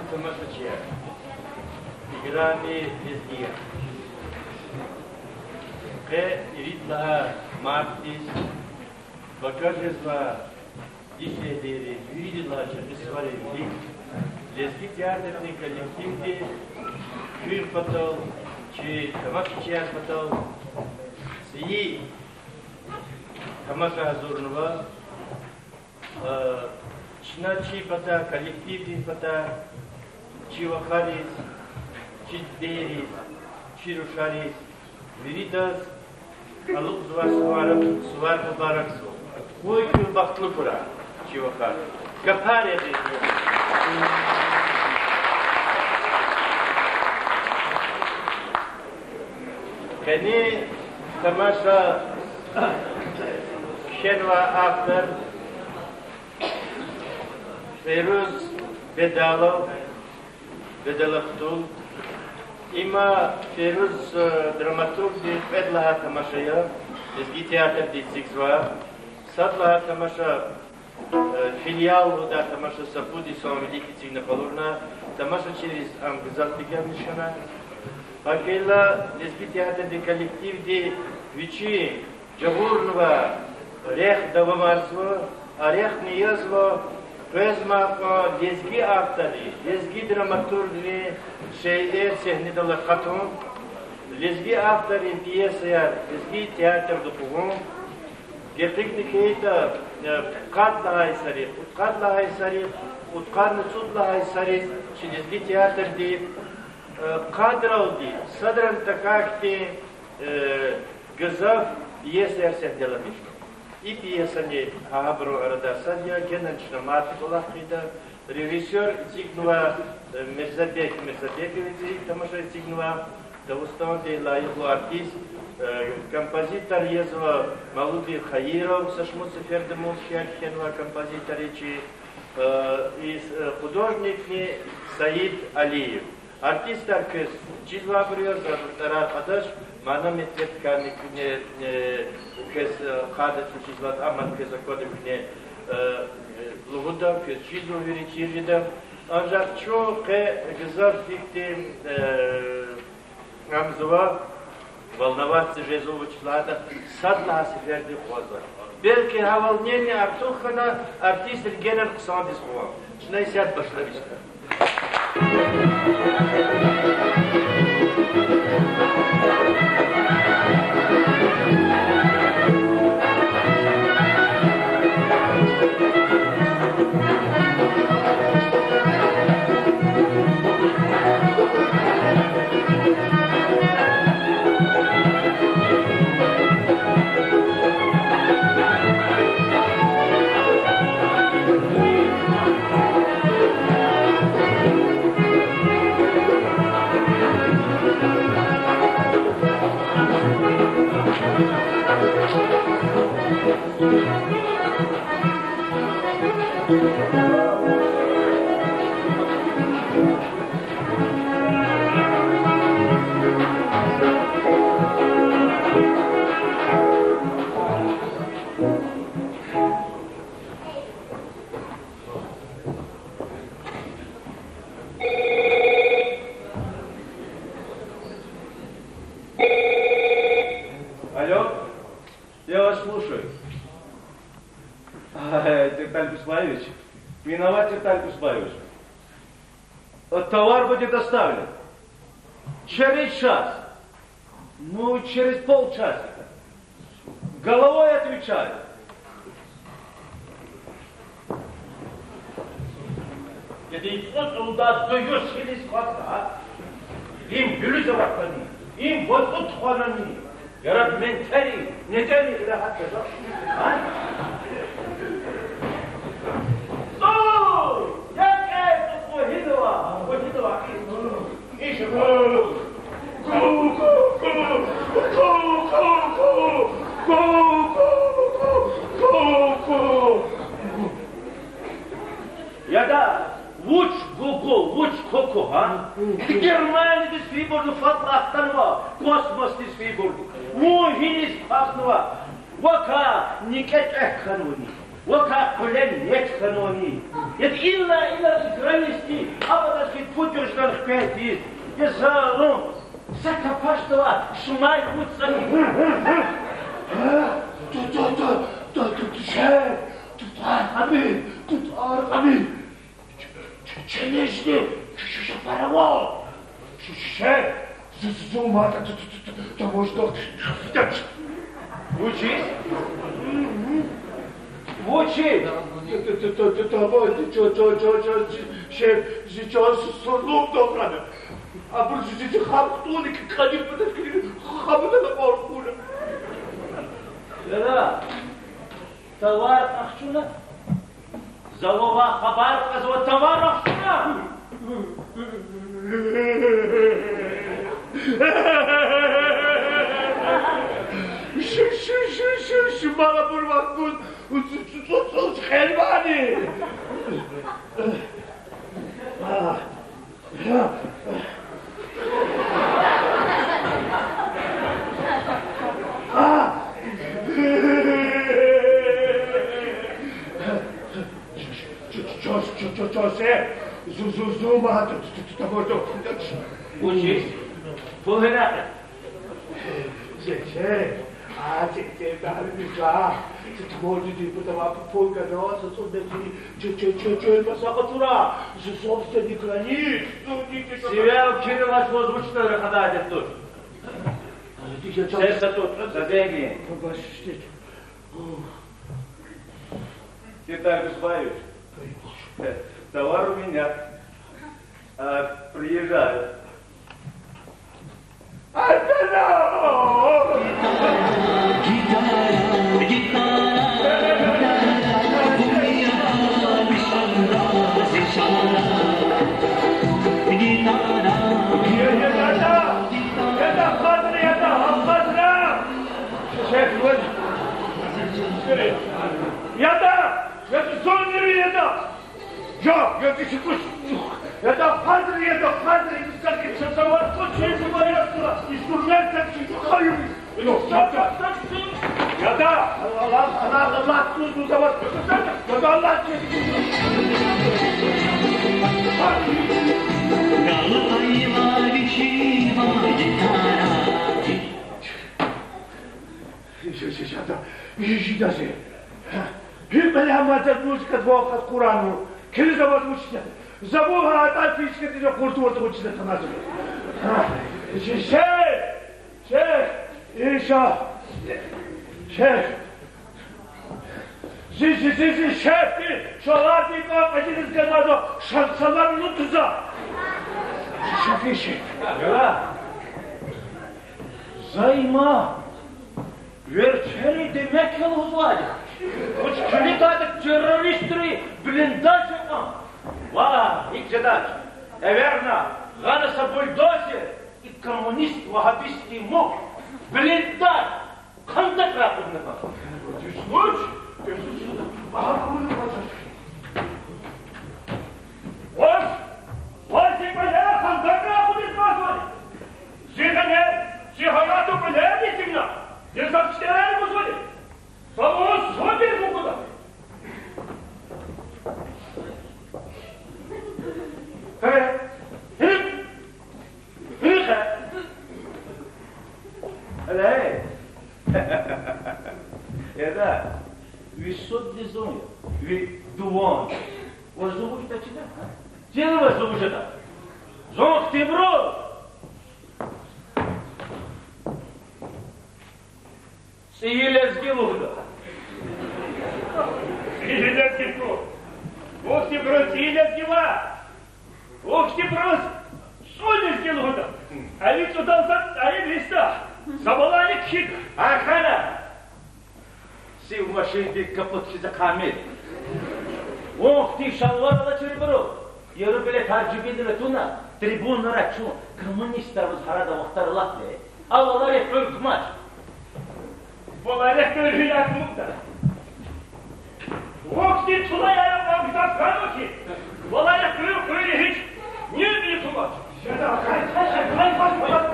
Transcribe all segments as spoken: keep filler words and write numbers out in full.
Тамашачияр, играми лезгияр, къе ирид лагьай мартдиз пака жезва дишегьлийрин, вирида лагьай чӀехи сувариндин, лезги театрдин коллективди куьн патал, чи тамашачияр патал цӀийи тамаша гьазурнава. Э, чна чи пата, коллективдин пата, чи вахариз, чи дидейриз, чи рушариз, виридаз алукьзавай сувар, сувар мубаракзава. Къуй куьн бахтлу хьурай, чи вахар. Капар ягъиз. Къенин тамаша кхьенвай автор Фейруз Бедалов, Бедалов хтун. Има Фейруз, э, драматургдин кьвед лагьай тамаша я, лезги театрди эцигзава. Сад лагьай тамаша, э, филиал лугьудай тамаша, са пуд йисан вилик эцигна къалурна, тамашачийриз ам гзаф бегенмиш хьана. ГьакӀ хьайила лезги театрдин коллективди вичин жагъурнавай рехъ давамарзава, а рехъни язва къвезмай кьван лезги авторрин, лезги драматургрин шиирар сегьнедал акъатун, лезги авторрин пьесаяр лезги театрда къугъун. Гекъигна хьайитӀа, э, къад лагьай йисари, кьудкъад лагьай йисари, кьудкъанни цӀуд лагьай йисариз чи лезги театрди, э, къадралди, садрани тахьай хьтин, э, гзаф пьесаяр сегьнедал амишна. И пьесани гьа гьабурун арада сад я, генани чна мад кӀвалах хъийида. Режиссёр эцигнава, э, Мирзабек Мирзабекович, тамаша эцигнава, Дагъустандин лайихлу артист, э, композитор язва Малудин Хаиров, са шумуд сеферда мус шиир кхьенвай композитор я чи, э, и, э, художникни Саид Алиев. Артистар квез чизвайбур я, за абурун тӀварар кьадач, мана-метлеб ками куьне, э, квез, э, кьадач вучиз лагьайтӀа, амма квез аквада куьне, э, э, лугьуда, квез чизва, вири чир жеда. Анжах чун къе гзаф гьихьтин, э, гьамзава, волноваться жезва, вучиз лагьайтӀа сад лагьай сеферда акъвазва. Белки гьа волнение артух хьана, артистри генани хъсандиз хъуван. Чна исятда башламишда. Алло, я вас слушаю. А, Терталь Кусбаевич? Виноват, Терталь Кусбаевич. Э, товар будет доставлен. Через час. Ну, через полчасика. Головой отвечаю. Дидед, цӀуд йисалди дуьз хьиз кватӀа, им гуьлуьз аватӀани, им вацӀу тухванани, яраб менфери, нетӀени регьят жезва. А? Стой! Я кӀел, вахидава, вахидава. Яда, вуч гугу, вуч куку, а? Германиядиз фейибурни фадлай хтанва, космосдиз фейибурни. Вун гьиниз квахьнава, вака никӀе тӀвек хьанвани? Вакай къуле нек хьанвани? Я илла, илла граница, абадаз хьи пуд жуьредин хкведиз. Я залум, са капашдавай шумай вуцӀани. Ту, ту, ту, ту, ту, ту, шер, ту тар къабил, ту тар къабил. Ч-, ч-, ченежни, ч-, ч-, ч-, паравал. Ч-, ч-, че, з-, з-, зумата т-, т-, т-, т-, таможня. Вучиз? Вучиз? Т-, т-, т-, т-, т-, таможня, чо, чо, чо, чо, чи, че, чи чаз с-, с-, зулум добрана. Абур чи, чи, чи, халкь туни к-, кадир патач кадир, хабада да къоркъуна. Яда, товар ахчуна? За вавай хабар кьазва, товар ахчуна. Шу, шу, шу, шу, шу, мала бур вахт гуз, цу, цу, цу, цу, хелвани. Чо, чо, чо, чо, чо, се? Зу, зу, зу, ма, ту, ту, ту, ту, таможня. Вучиз? Пул гьинихъ я? Се, се? А, се, се, дагъри миша. Се таможня ди патава пул гана, са цӀуд метр. Чо, чо, чо, чо, ма са къачура. Зу собственник границ. Зу, ди, ди, чо, Сивел кирилач ваз вуч тӀвар рахадайди туш? Ди, ди, чо, чо. Се са тӀвар, са деньги. Побачишь. Ты так, Бисмаевич, товар у меня. А, приезжаю. Яда, яда, зоннери яда. Я, я, ты что, яда, падре, яда, падре, ты как это, давай, что, что, что, что, инструмент, так что, что, хаюм. Ну, что, что, что, что? Яда, Аллах, Аллах, Аллах, ну, ну, давай, яда, Аллах, что, что, что? Жи-, жи-, жи-, жада, жи-, жидази. Гьикьван амазад музыкадвал хаз Къуръанвал. Килигзаваз вучна. Забугьа атӀа физкадида къуртуваз вучна тамаза. Жи-, жи-, жи-, иша. Жи-, жи-, жи-, жи-, шефти, шаларди ка къадириз гамаза, шансалар лутуза. Шефи шеф. Гьа. Займа, верчери демек лугьузвайди. Вуч килигайтӀа террористри блиндаж ятӀан. Ва, икӀ жедач. Эверна, гъана са бульдозер, и коммунист-вагьабистдин мугь, блиндаж, хандакьрай акъудна кӀан. Ваз, ваз зи кӀвалера хандакьрай акъудиз кӀанзавани? Зи гъенер, зи гьаят кӀвалерни тина, зи зак кӀелер гузвани? Са лугьуз садиз мукьуда. Гье? Гье? Гье? Гье? Гье? Яда, ви садни зун я, ви дуван. Ваз зун вуж тачида, а? Чина ваз зун вуж ятӀа? Зун хтибру! ЦӀийи лезги лугьуда. ЦӀийи лезги лугьу. Вун хтибру цӀийи лезги ваъ. Вун хтибру цӀун лезги лугьуда. Али цӀудалда, али виста. Са балайни кхьида. Ахана. Сив машиндин капот хьиз акъамир. Вун хтин шалвар алачирбуру. Яру билетар жибинра туна, трибунара чун коммунистар ваз гьарада вахтара латли. Авалари хъуьр кумач. Валари хъуьр гьи як мукьда. Вахти тулаяра къабза хьанва хьи, валари хъуьр, хъуьр гьич нилбин кумач. Жеда, хай, хай, хай, хай, хай, хай.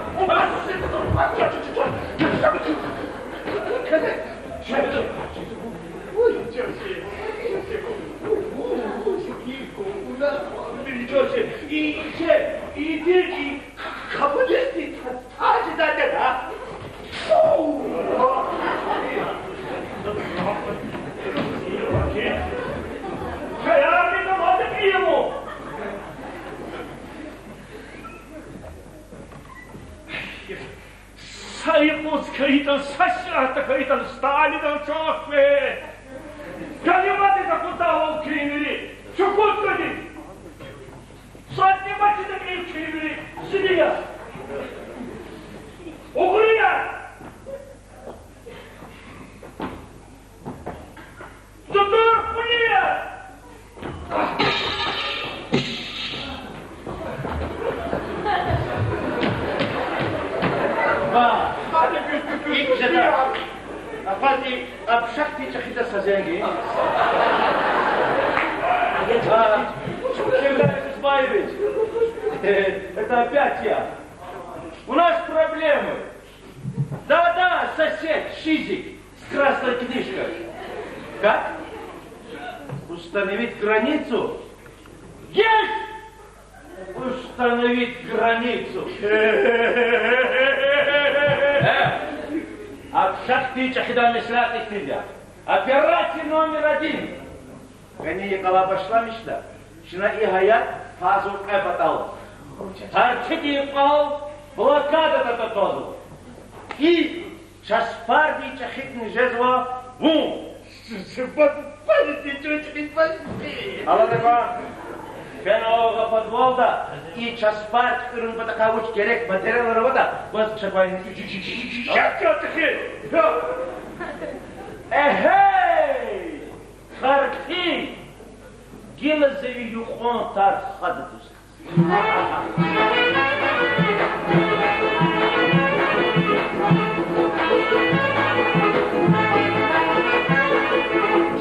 И, и, и, и, и капиталисти та-, тажидатда. Шаярни намазы кьилму. Са юкъуз хьайитӀан, са сятда хьайитӀан, Сталинан чахъ фе. Галиматиз акъудда авал куьн вири. Чукутка ди. Садни мачида кьил куьн вири. Зибияр. Угърияр. Зудур кьуьлуьяр. Ва, икӀ жеда. Акъваз и Абшахтин чӀехида са зенг ая. Ва, Шевдал Исмаилович, это опять я. У нас проблемы. Да-да, сосед, шизик, с красной книжкой. Как? Установить границу? Есть! Установить границу. Э, Абшахтин чӀехида меслят ихьтин я. Операция номер один. Гьана йикъалай башламишда. Чна и гьаят фазва кьве патал. Гьар чӀехидин кӀвал блокадада татазва. И Часпардин чӀехидин жезва вун. Алада кван, фена алга подвалда, и часпар туькӀуьрун патахъай вуч герек материалар аватӀа, ваз чапай. Ча-, ча-, чӀехи. Эгьей! Хартин! Гила зи ви юкьван тар хада дуст.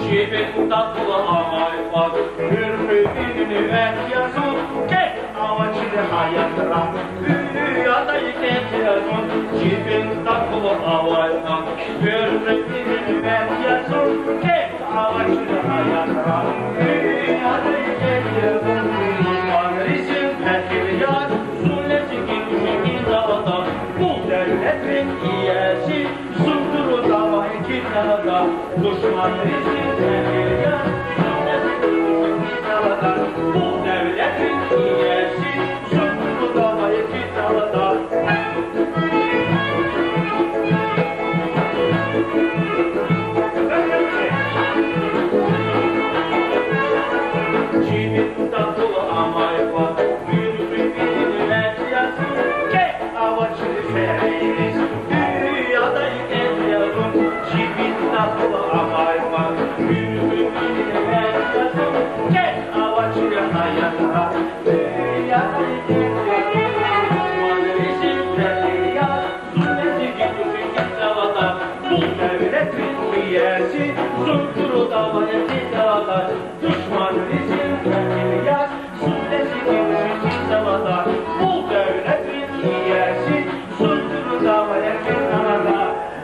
Чебен тапула амай кьван, гьуьркуьвинни векь я зун, кек авачир гьаятра, уьнуь адай кек я зун. Чебен тапула амай кьван, гьуьркуьвинни векь я зун, кек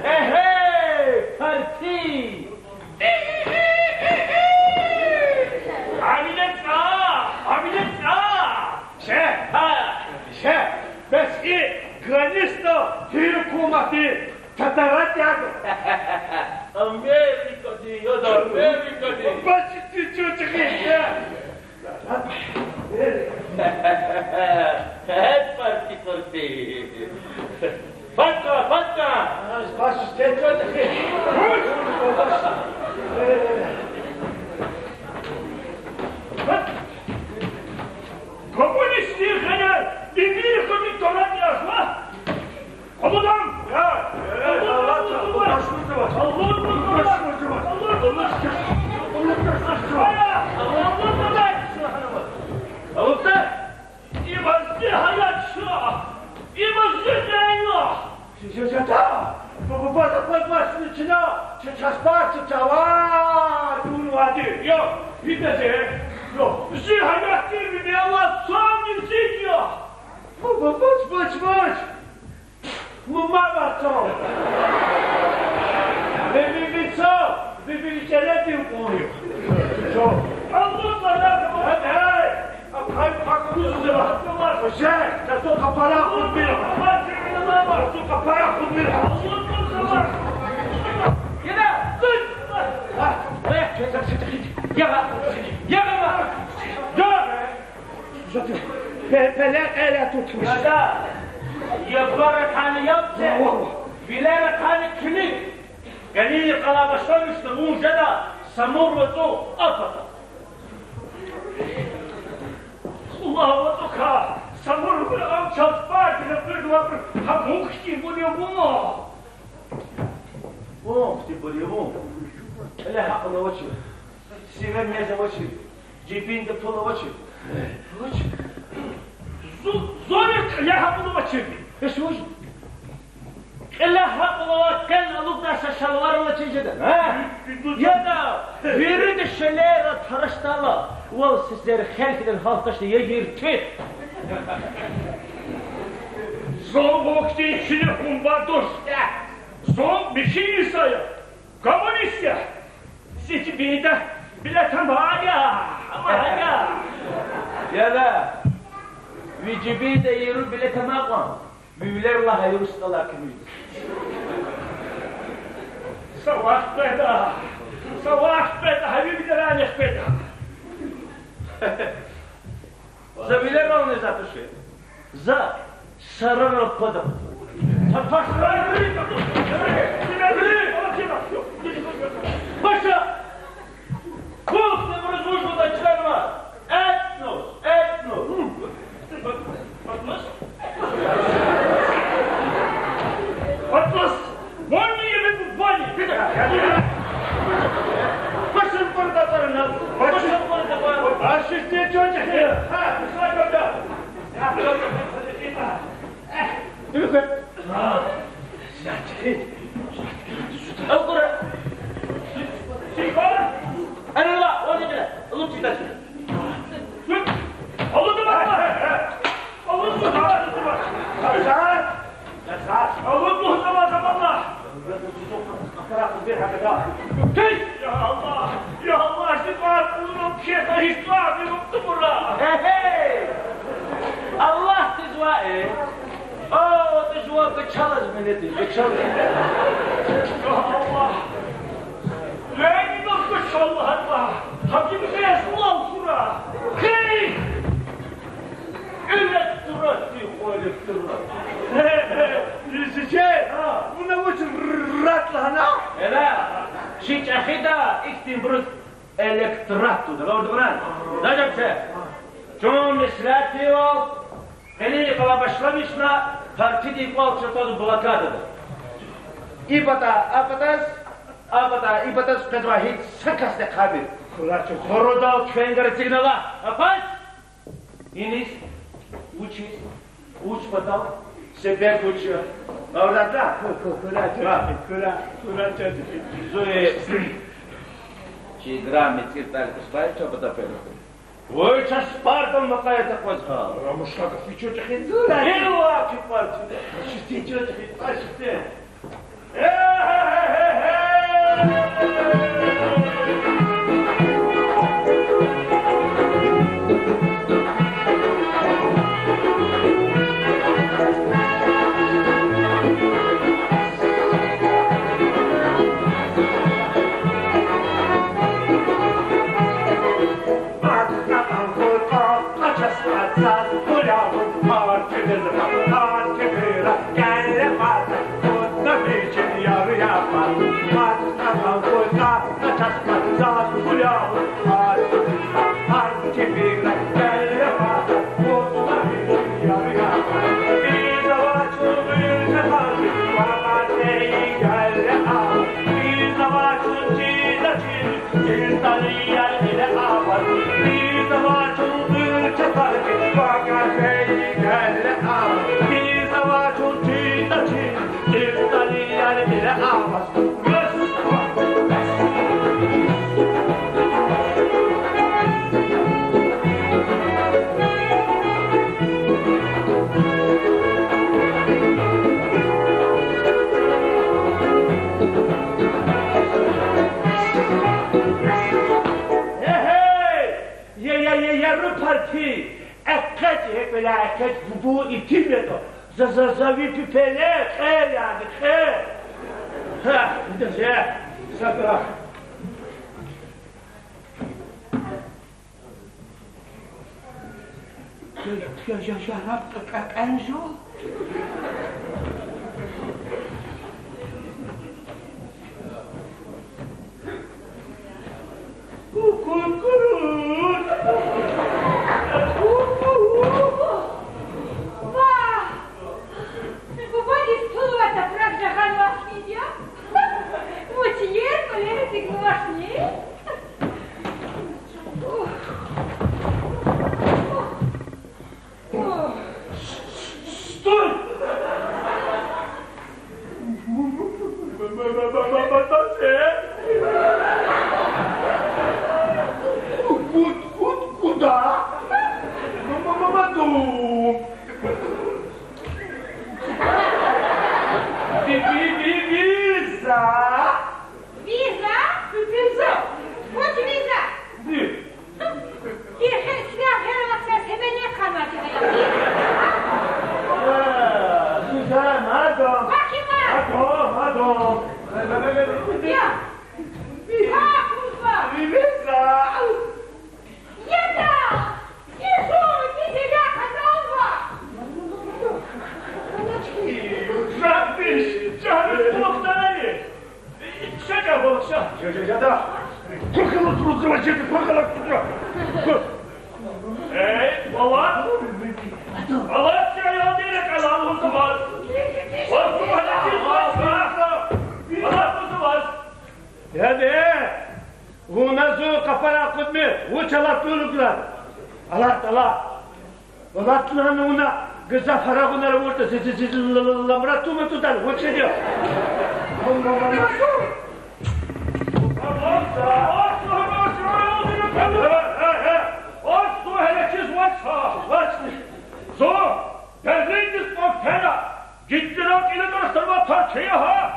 Эгьей, партий! Гьавиляй цӀа, гьавиляй цӀа! Ше, гьа, ше, бес и границада гьукуматди татарар тӀягъ. Америкади, яда, Америкади. Бес и чу чу чу хьи, ше. Гье, партий, партий. Фатка, фатка! Коммунистдин гъиле Америкади татарар тӀягъ. Къабулдан! Я! Э, Аллагь, Аллагь, Аллагь, Аллагь, Аллагь, Аллагь, Аллагь, Аллагь, Аллагь, Аллагь, Аллагь, Ибазди гьаят ша! Ибазди гьаят! Жа-, жа-, жа-, жа-, ба-, ба-, ба-, ба-, ба-, чна, ча-, часпар, ча-, ча-, ва, дун вади. Я, ида зе. Я, зи гьаятдин винел алай сам низик я. Ба-, ба-, бач, бач, бач. Мума вацав. Ви, ви, ви цав, ви, ви, ви чередин кьун я. Чо? Аллагь, Аллагь, Аллагь. Пе-, пеле кьел атуртмиш. Ада, я пара тани яб це, вилера тани килиг. Къенин йикъалай башламишна вун жеда Самур вацӀу а пата. Аллагь, вацӀу квай Самур вуна ам чаз пар гила къведавай, гьа вун хьтинбур я вун. Вун хьтинбур я вун. Кьиле гьакьул авачир. Сиве мез авачир. Жибинда пул авачир. Авачир. Зу-, зун кьиле гьакьул авачирди. Эс вуж? Кьиле гьакьул авай къел алукӀдай са шалвар алачиз жеда, гьа? Яда, вирида шелера тарашдайла, вал сесер хелфидин гьалташда я йиртиq. Зун вун хьтин чилихъ хьун бадуш я. Зун михьи инсан я. Коммунист я. Зи жибинда билет амай я, амай я. Яда, ви жибинда яру билет амай кьван, ви вилер лагьай яру стӀалай куьмуьл. Са вахт къведа, са вахт къведа, гьа ви вилерайни хкведа. За вилерални затӀ туш. За сарарал квада. Паша! Кухнябуруз вуж вуна членар? Этнос, этнос. Патлас! Ванни я ведь в бане! Паша, впору тапарна! Паша, впору тапарна! Ашисте чочехи! Ха, саката! Алкура! Сикора! Алла, ванни гила! Лучше дальше! Алла, давай! Я Аллагь, я Аллагь, зи кьван кьулунал кхьей, гьич кьван вилик тубура. Гье-гье! Аллагьдиз ваъ, э? О, жуван качалаз минетиз, качалаз. Я Аллагь! Ленин качал, Аллагь, Аллагь! Гьаким хес улал хура! Хей! Электрат, ти хва электрат. Э, э, изиче, а, вуна вуч рат лагьана? Эла, чи чӀехида ихьтинбуруз электрат лугьуда, гъавурда гъран. Дажаб це. Чун меслятдивал, къенин йикъалай башламишна, партидин кӀвал чатаз блокадада. И пата а патаз, а пата и патаз къвезвай гьич са касни хъабир. Хурачу. Хурудал чуьнгар эцигнава. Апас! Иниз, вучиз, вуч патал, себеб вуч я? Авратла? Ку-, ку-, кура, ва, кура, кура, чачи. Зури чи играми циртал кусбай чапата пелеху. Вуй ча спардал макъая такваз гьа. Рамушка кафи чочехи зура. Ила кипар чуда. Шисти чочехи, шисти. Э-э! Я, я, я, яру парти! Экъечӏ, гьекӏвеляй экъечӏ, бубу итим ятӏа. За, за, за ви пипеле кьел яни, кьел. Гьа, ида зе, садра. Я, я, я, я, кье-, кье-, кьенжу. Ку-ку-ку-ку. Вагь! Бубадиз тулва тапрак жагъанвачни я? Вуч ел кӏвалера эцигнавачни? Стой! Ку-, ку-, куда? М-, м-, м-, м-, ду. Ви-, ви-, ви-, виза. Виза? Виза. Вуч виза? Ви- Ки хе-, силягь гъервакса себене хъанвачиз ая. Э, виза, мадам. Вахима. Мадам, мадам. Я. Ви-, Ха, кузва. Виза. Яда! Ишо, ки зеля кадалва! Жандиш, жандиш, бухтани! Ша, жа, бала, ша. Жа, жа, жа, да. Куркала турузра, жа, куркала турузра. Эй, бала! Бала, чи аялдин рекьел алукьзаваз. Ваз куманачиз ваз, ша. Бала, кузаваз. Яде, вуна зун къапара акъудмир, вуч алатна лугьузвай? Алат, алат. Алатна вуна, гзаф рагъунар авуртӏа, зи, зи, зи, зи, л-, л-, ламра тума тудар, вуч жеди? Зун Берлиндиз кӏватӏ фена, Гитлераз кьиле тарсарвай партия я гьа.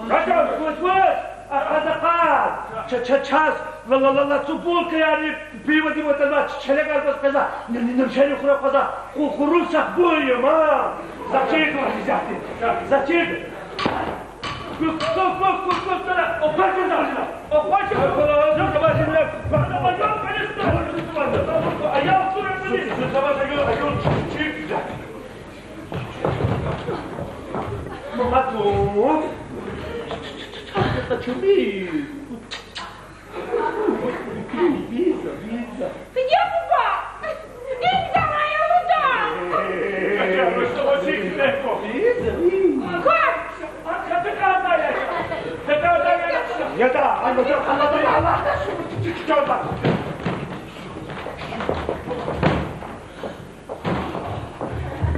Гьажар, вуч, вуч? А, а, а, а, ча-, ча-, чаз, ла-, ла-, ла-, лацу булкаярни пиводин ватанвай ч-, челегар гваз къвезва, н-, н-, н-, шери хура къвезва, ху-, хурун сагъ буй я ман. Зачир ваз исятда. Зачир. Ку-, ку-, ку-, ку-, ку-, тара, опа, чан, чан, чан. Опа, чан, чан, чан, чан, чан. Аял, аял, аял, аял, аял, аял, аял, аял, аял, аял, аял, аял, аял, аял, Мамаду. Ачуми. Виза, виза. Где буба? Виза моя, куда? Виза, виза. Как? Яда, ана, ана, ана, ана.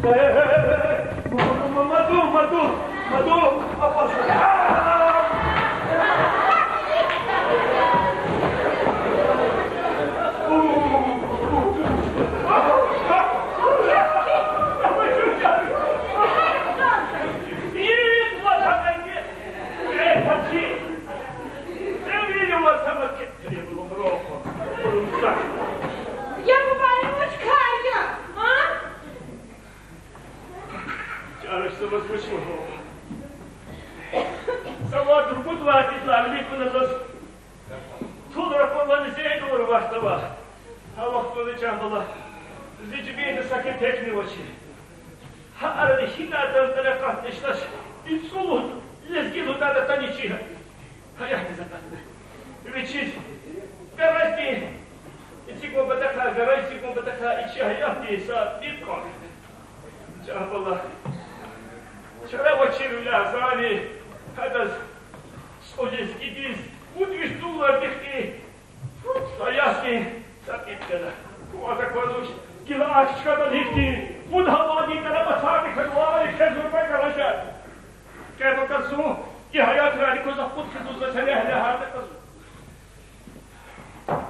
Э, э, э, э, э, ма-, ма-, ма-, маду, маду, маду, апа. Я бубади вуч кар я, а? Чарашзаваз вуч лугьун? Са вад-ругуд лагьай дидедалди кьуна заз. Тул ракъурвани зейдавур вахтава. Гьа вахтунда, чан бала, зи жибинда са кепекни авачир. Гьа арада гьинай атана тӀвар акъатна ишлач, и цӀулун, лезги лугьудай атана чи гьаятдиз акъатна. Вичиз гараждин эцигун патахъай, гараждин эцигун патахъай и чи гьаятдин са диб кьван. Чан бала, чара авачирвиляй зани гьадаз, цӀу лезгидиз, пуд виш доллардихъ и са ясни са диб гана. Кваз аквазвач, гила ахчи хьана гьихьтин, пуд гьавадин тарабасарни кваз вари квез зурба гаражар. Квез аквазва, и гьаятрайни кваз акъуд хьиз зун за чале гьеле гьарда квазва.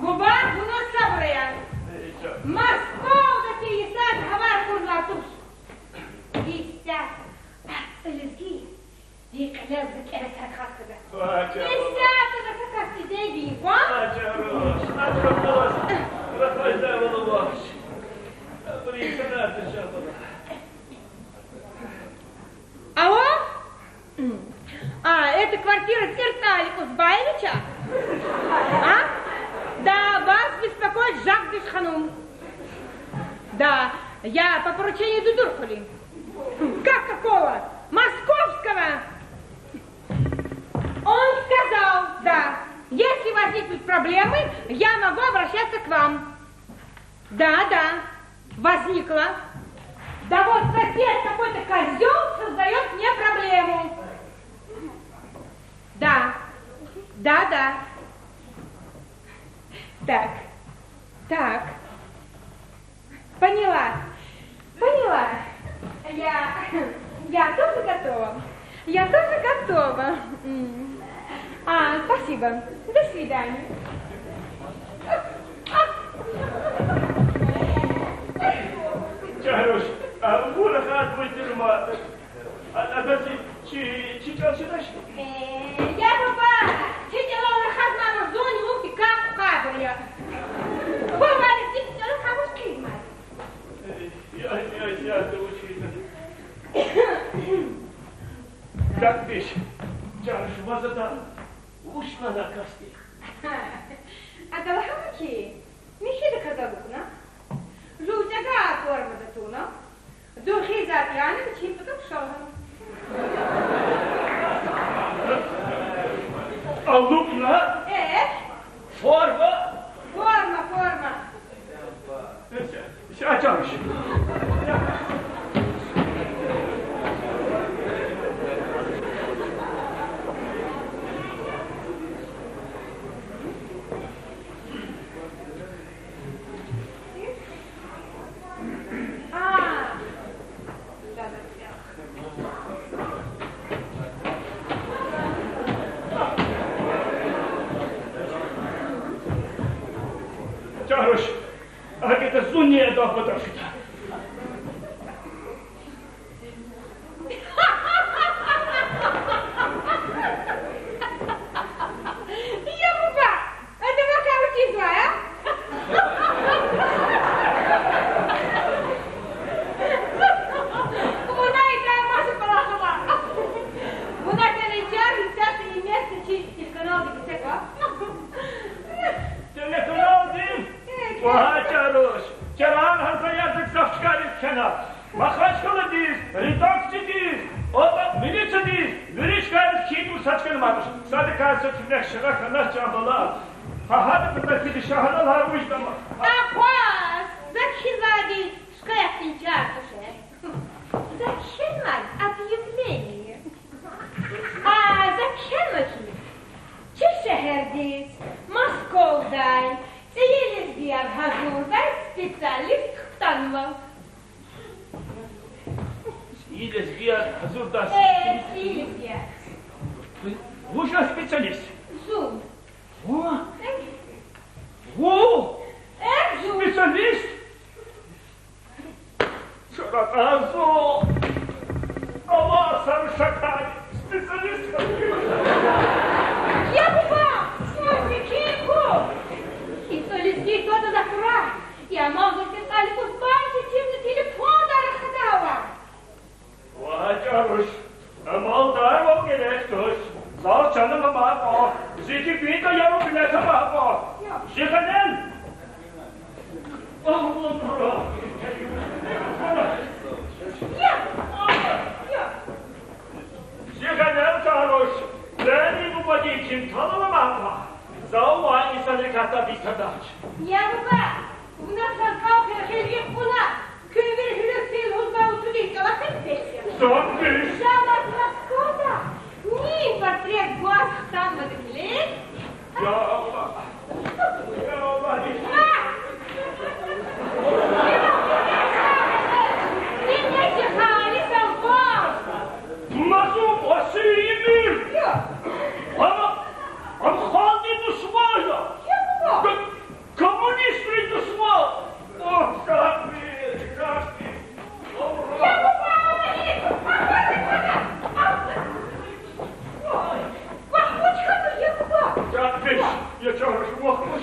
Буба, вуна сабур ая. Москвадай йисаз хабар кьурла туш. Йисаз пац лезги ви кьилел зи кӀере сад хас хьана. Исятда са кас дидедин ван. Ача руш, ача руш, рахаждай валавач. А? Да, вас беспокоит Жагдыш ханум. Да, я по поручению Дудур Кули. Как какого? Московского! Он сказал, да, если возникнут проблемы, я могу обращаться к вам. Да, да, возникла. Да вот сосед какой-то козёл создаёт мне проблему. Да, да, да. Так, так. Поняла. Поняла. Я, я тоже готова. Я тоже готова. М. А, спасибо. До свидания. Чаруш, а, вуна хатур тирма. А, а, чи, чи, чи чӀал чидач? Э, я буба, чи чӀалал рахазмайла зунни лугьуди капӀ хъвабур я. Бубани чи чӀалал хъабуз хъийизмай. Э, я, я, я, я, учитель. Дакбиш, чан шумазада вуч мана касди? Ада лагьана хьи, михьидаказ алукӀна, жув чӀагар формада туна, дурхи затӀ яна вичин патав ша лагьана. АлукӀна? Э? Форма? Форма, форма. Ша, чан шумаз. Чаруш, а гьакӀ ятӀа зунни адан патав фида. Я буба, ада вакай вучизвай, а? Вуна ида маса кӀвалах ава. Вуна фена чар исятда и место чи телеканалдик эцигзава. Телеканалдик? Э, ва, Чаруш, чаран гьа заявка гзаф чкайриз кхьена. Махачкъаладиз, редакциядиз, оба милициядиз, вири чкайриз кхьин туш, са чкани амач. Садакай са куьмек шагъа хьанач, чан бала. Гьа гьада патахъди шагьралай вуж дама. Акъваз, за кхьизвайди шкаятин чар туш. За кхьенвай объявление. А, за кхьенва хьи, чи шегьердиз Москвадай цӀийи лезгияр гьазурдай специалист хтанва. ЦӀийи лезгияр гьазурдай? Э, цӀийи лезгияр. Вуж я специалист? Зун. Вун? Э. Вун? Э, зун. Специалист? Чара кьазу, ава саршакай специалист. Я буба, сунзи кин хьу? Специалист итвада за хьурай. Я мазур специалист устӀарчи чирна телефонда рахада ава. Ва, Чаруш, амалдарвал герек туш. Зал чан амай кьван, зи кибинда яру билет амай кьван. Жи гъенел. Жи гъенел, Чаруш, Лени бубадин кимтӀал аламай кьван. Завай инсанрикай тӀаб ийиз тадач. Я буба, вуна са кӀвал хел гъил кьуна, куь вири гьуьлуьхъ син лугьузвай уцудин кӀвалахиз бес я. Дакбиш. Жавлаз Москвада нин портрет гваз хтанвайди килиг. Я Аллагь. Я Аллагь. Вуна зун васийимир. Ама, ам халкьдин душман я. Коммунистри душман! Ох, жагьил, жагьил! Жагьил пиш, я чан, вахмуш.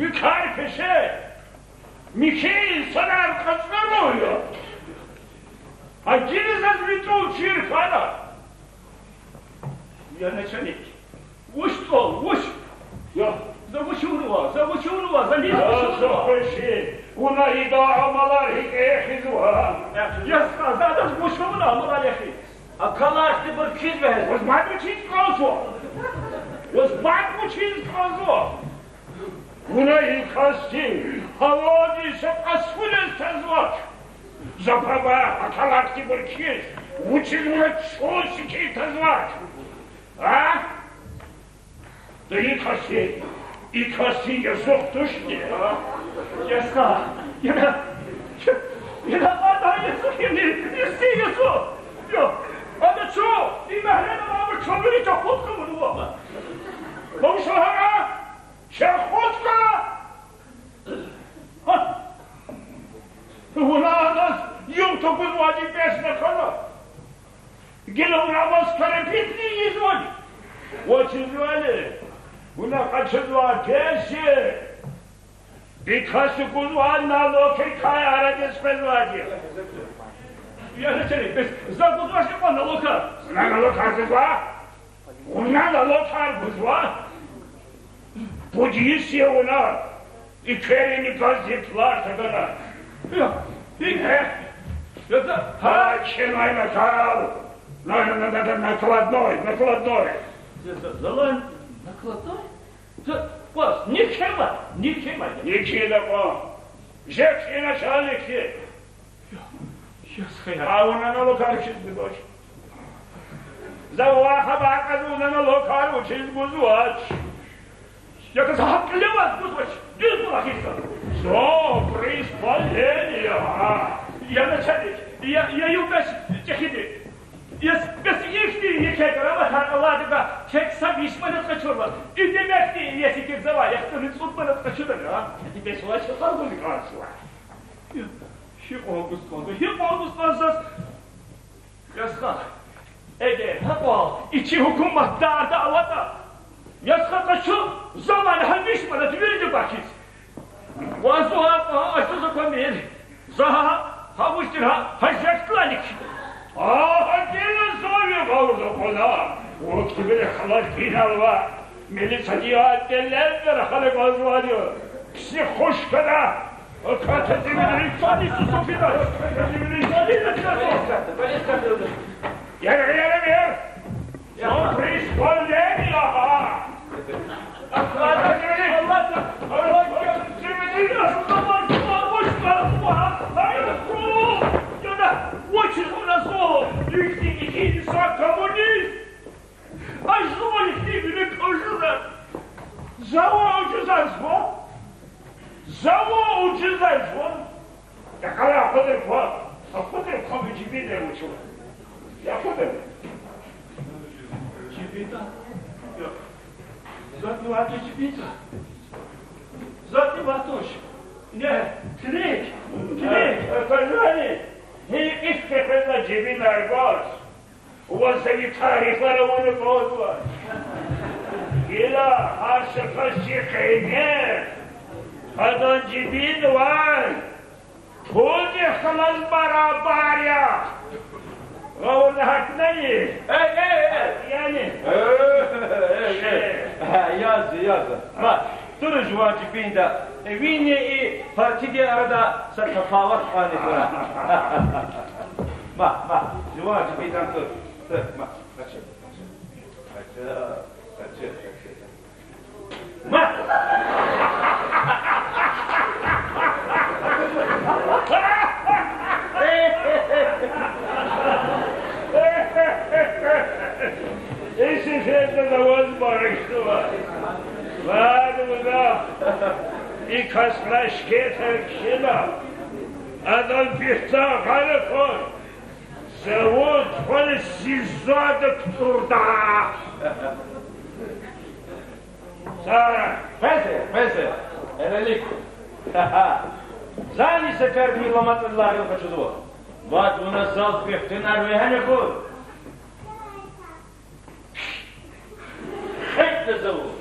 Ви кар пеше, михьи инсанар кьацӀарун я. Гьа гила заз ви тӀул чир хьана. Я начальник, вуч тӀул, вуч? Я, за вуч авунва, за вуч авунва, за низ вуч авунва? Вуна ида амалар гьикӀ эхизва? Я стха, за адаз вуч авуна амалар эхиз? А калахди бур кхьизвегьез. Ваз мад вучиз кӀанзава? Ваз мад вучиз кӀанзава? Вуна и касди гьавадин са кьасфуниз тазвач. За папа, а калахди бур кхьиз, вучиз вуна чун сикин тазвач? А? Да и касди, и касди язух тушни, а? Я стха, я, я, ада язух яни, исси язух. Я, ада чун, и мягьледал абур чун вири чахъутка вунва. Бавуша гьа, чахъутка! Гьа! Вуна адаз югъ тукӀузвайди бес на хьана. Гила вуна адаз карапетни ийизвани? Вучизвайди? Вуна къачузвай пенсия и касди гузвай налогрикай арадиз къвезвайди я. Я начальник, бес за гузвачни кьван налогар? Вуна налогар гузва? Вуна налогар гузва? Пуд йис я вуна и квелини газдин плата гана. Я, и, э, я за, гьа, кӀинай накал. На, на, на, на, на, накладной, накладной. За, за, залан накладной? За, вас, нихьема, нихьема. Нихьида кьван. Жек и начальник я. Я стха, я. А вуна налогар вучиз гузвач? За вавай хабар кьаз, вуна налогар вучиз гузвач? Я за гьакӀ кьиле ваз гузвач, дуьз булахиз за. Зун при исполнении, а. Я начальник, я, я юлдаш чӀехиди. Я с-, бес ихьтин еке грамотар алайдакай тек са виш манат къачурла, и демекди, я секирзавай яхцӀурни цӀуд манат къачуна, а? Ди бес вач, халкьни кӀанзава. Я, гьикьван гуз кӀанзава, гьикьван гуз кӀанзава заз. Я стха, эгер гьакьван и чи гьукуматдарда аватӀа, я стха, къачу, за вавай гьа виш манат вирида квахьиз. Ваз гьакьван ачуз аквамир. За гьа, гьа вуч тир гьа, гьа жехдилайни кхьида. А, гьа гила зун ви гъавурда акьуна. Вун кибир халал гьинал ва милицадин отделенида рахана кӀанзавайди я. Психушкада. Аката дивидри чани сусу фида. Дивидри чани сусу фида. Яра, яра, яра. Зун при исполнении, а. Вучиз вуна зун, ихьтин, ихьтин са коммунист? Аж зун ихьтин вири кӀанзава. За вун ужуз язва. За вун ужуз язва. Такьара акъудри ква, акъудри ква, ви жибинда вуч ава. Я акъудри. Жибинда? Я. ЗатӀни ватуш жибинда. ЗатӀни ватуш. Не, килиг, килиг. Э, э, Пазани, гьи иф кефена жибинар гваз. Ваз за ви тарихар авуна кӀанзава. Гила гьар са кас чи къене, адан жибинда авай пулдихъ галаз барабар я. Гъавурда гьатнани? Э, э, э. Яни? Э, э, э. Э, яз, яз. Ма, тур жуван жибинда, э, вини и партиди арада са тафават кьван ибура. Ма, ма, жуван жибинда тур. Тур, ма, къачу, къачу. Къачу, къачу, къачу. Ма! Иши ферда за ваз баркзава. Вад вуна. И кас лашкетар кхьена. Адан биртӀа гъана кьван. Завод хвена СИЗОда кутурда. Сара. Къвезе, къвезе. Эрелик. Зани сеферда ви ламатӀрилай гъил къачузва. Вад вуна зал квехтунар вегьена хьуй. Хетда завод.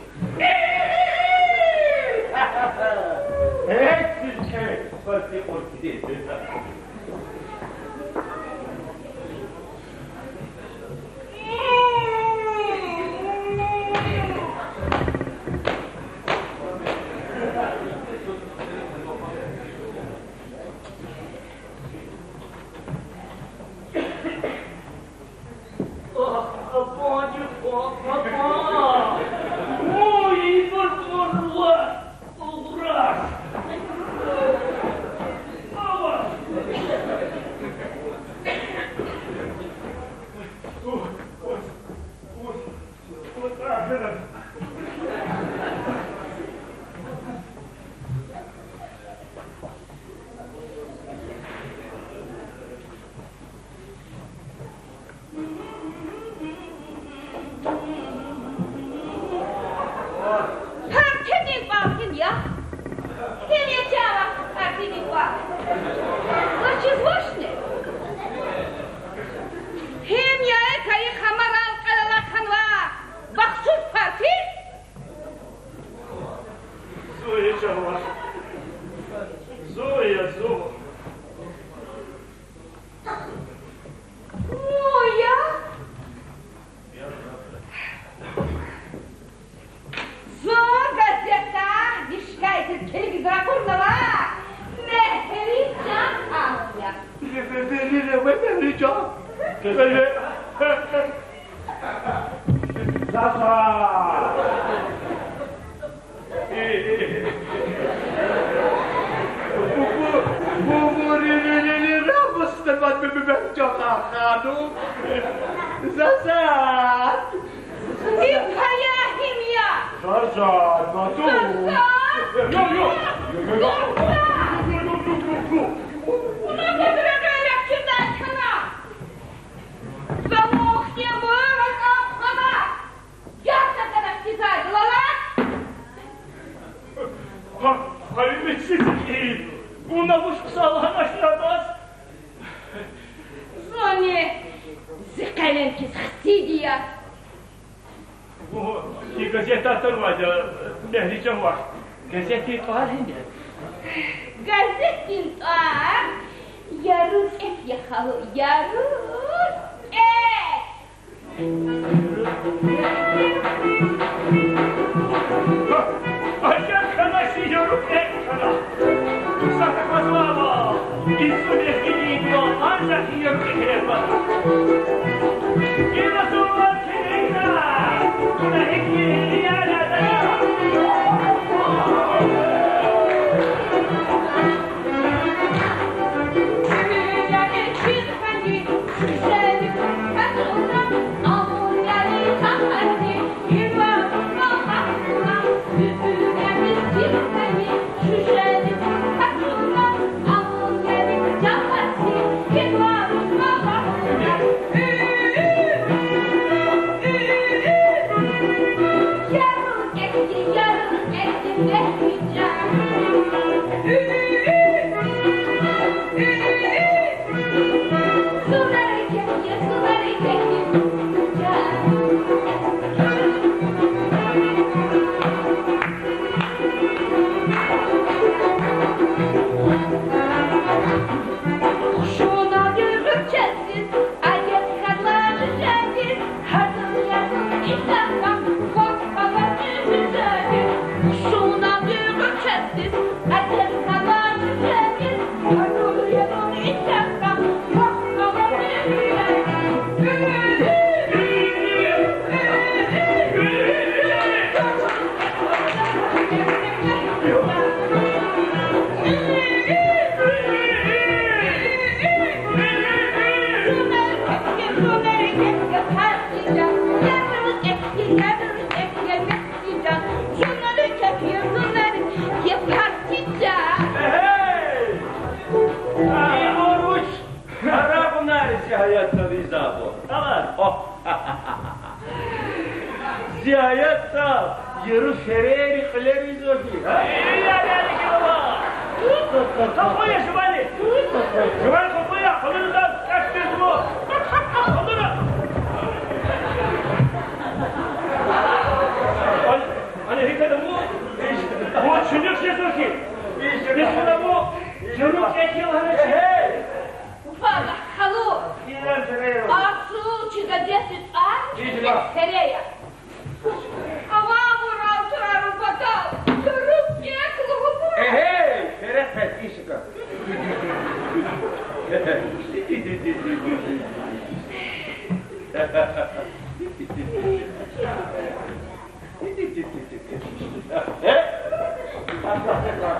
Партидин пӀал гьим я? Гьим я чавай партидин пӀал? Ваз чизвачни? Гьим я экъечӀ хамарал кьвед алахъанвай бахчуз парти? Зун я чавай. Зун я, зун. Зун я. Зун газетда, мишкайда, телевизорда акъуднава Мегьрижан авуна. Мегьрижан. Заза! Бу, бу, бу, бу ри, ри, ри, ри, ра бустан вад бу, бу, бу, чаха ханум. Заза! И пая гьим я? Заза, Заза! Ё, ё! Заза! Вуна гудрагъай рехъ кирдай хьана! Валлагь, я мура капхана! Ярсакана хцизайди лала. Гьа, гьа, и мичӀи зи кӀи. Вуна вуч хъсан лагьанач абаз? Зунни зи къелем хьиз хци я. Ву, и газет атарвайди, Мегьрижан вах. Газетдин тӀвар гьим я? Газетдин тӀвар Яру кӀек я, халу, Яру кӀек. Гьа, агар хьана чи яру кӀек хьана. Са квазвава, инсун эхиди ва анжах яру кӀек хьана. Ина сувар килигна, куна хикли яна дана. Эй! Ай, вуч? Арабунари зи гьаятда виз абур. Давай. О. Зи гьаятда яру ферери кьилериз вахи. Эй, я, я, я, я, я. Къапуя, жувани. Жувани къапуя, къалурда кафтизму. Къалура. Ай, ани гьикӀ ада му? Вуч чуьнуьх жезва хьи? Бес вуна ву, чуру кӀекил гьана чи. Валлагь, халу. Иран ферея. Ахшул чи газетдин тӀвар ферея. Ава вурал чурарун патал, чуру кӀек лугьузва. Эгьей, фере квез ишка. Дагъана вуч лагьайтӀа, гьамида. Дагъана вуч лагьайтӀа, гьамида. Дагъана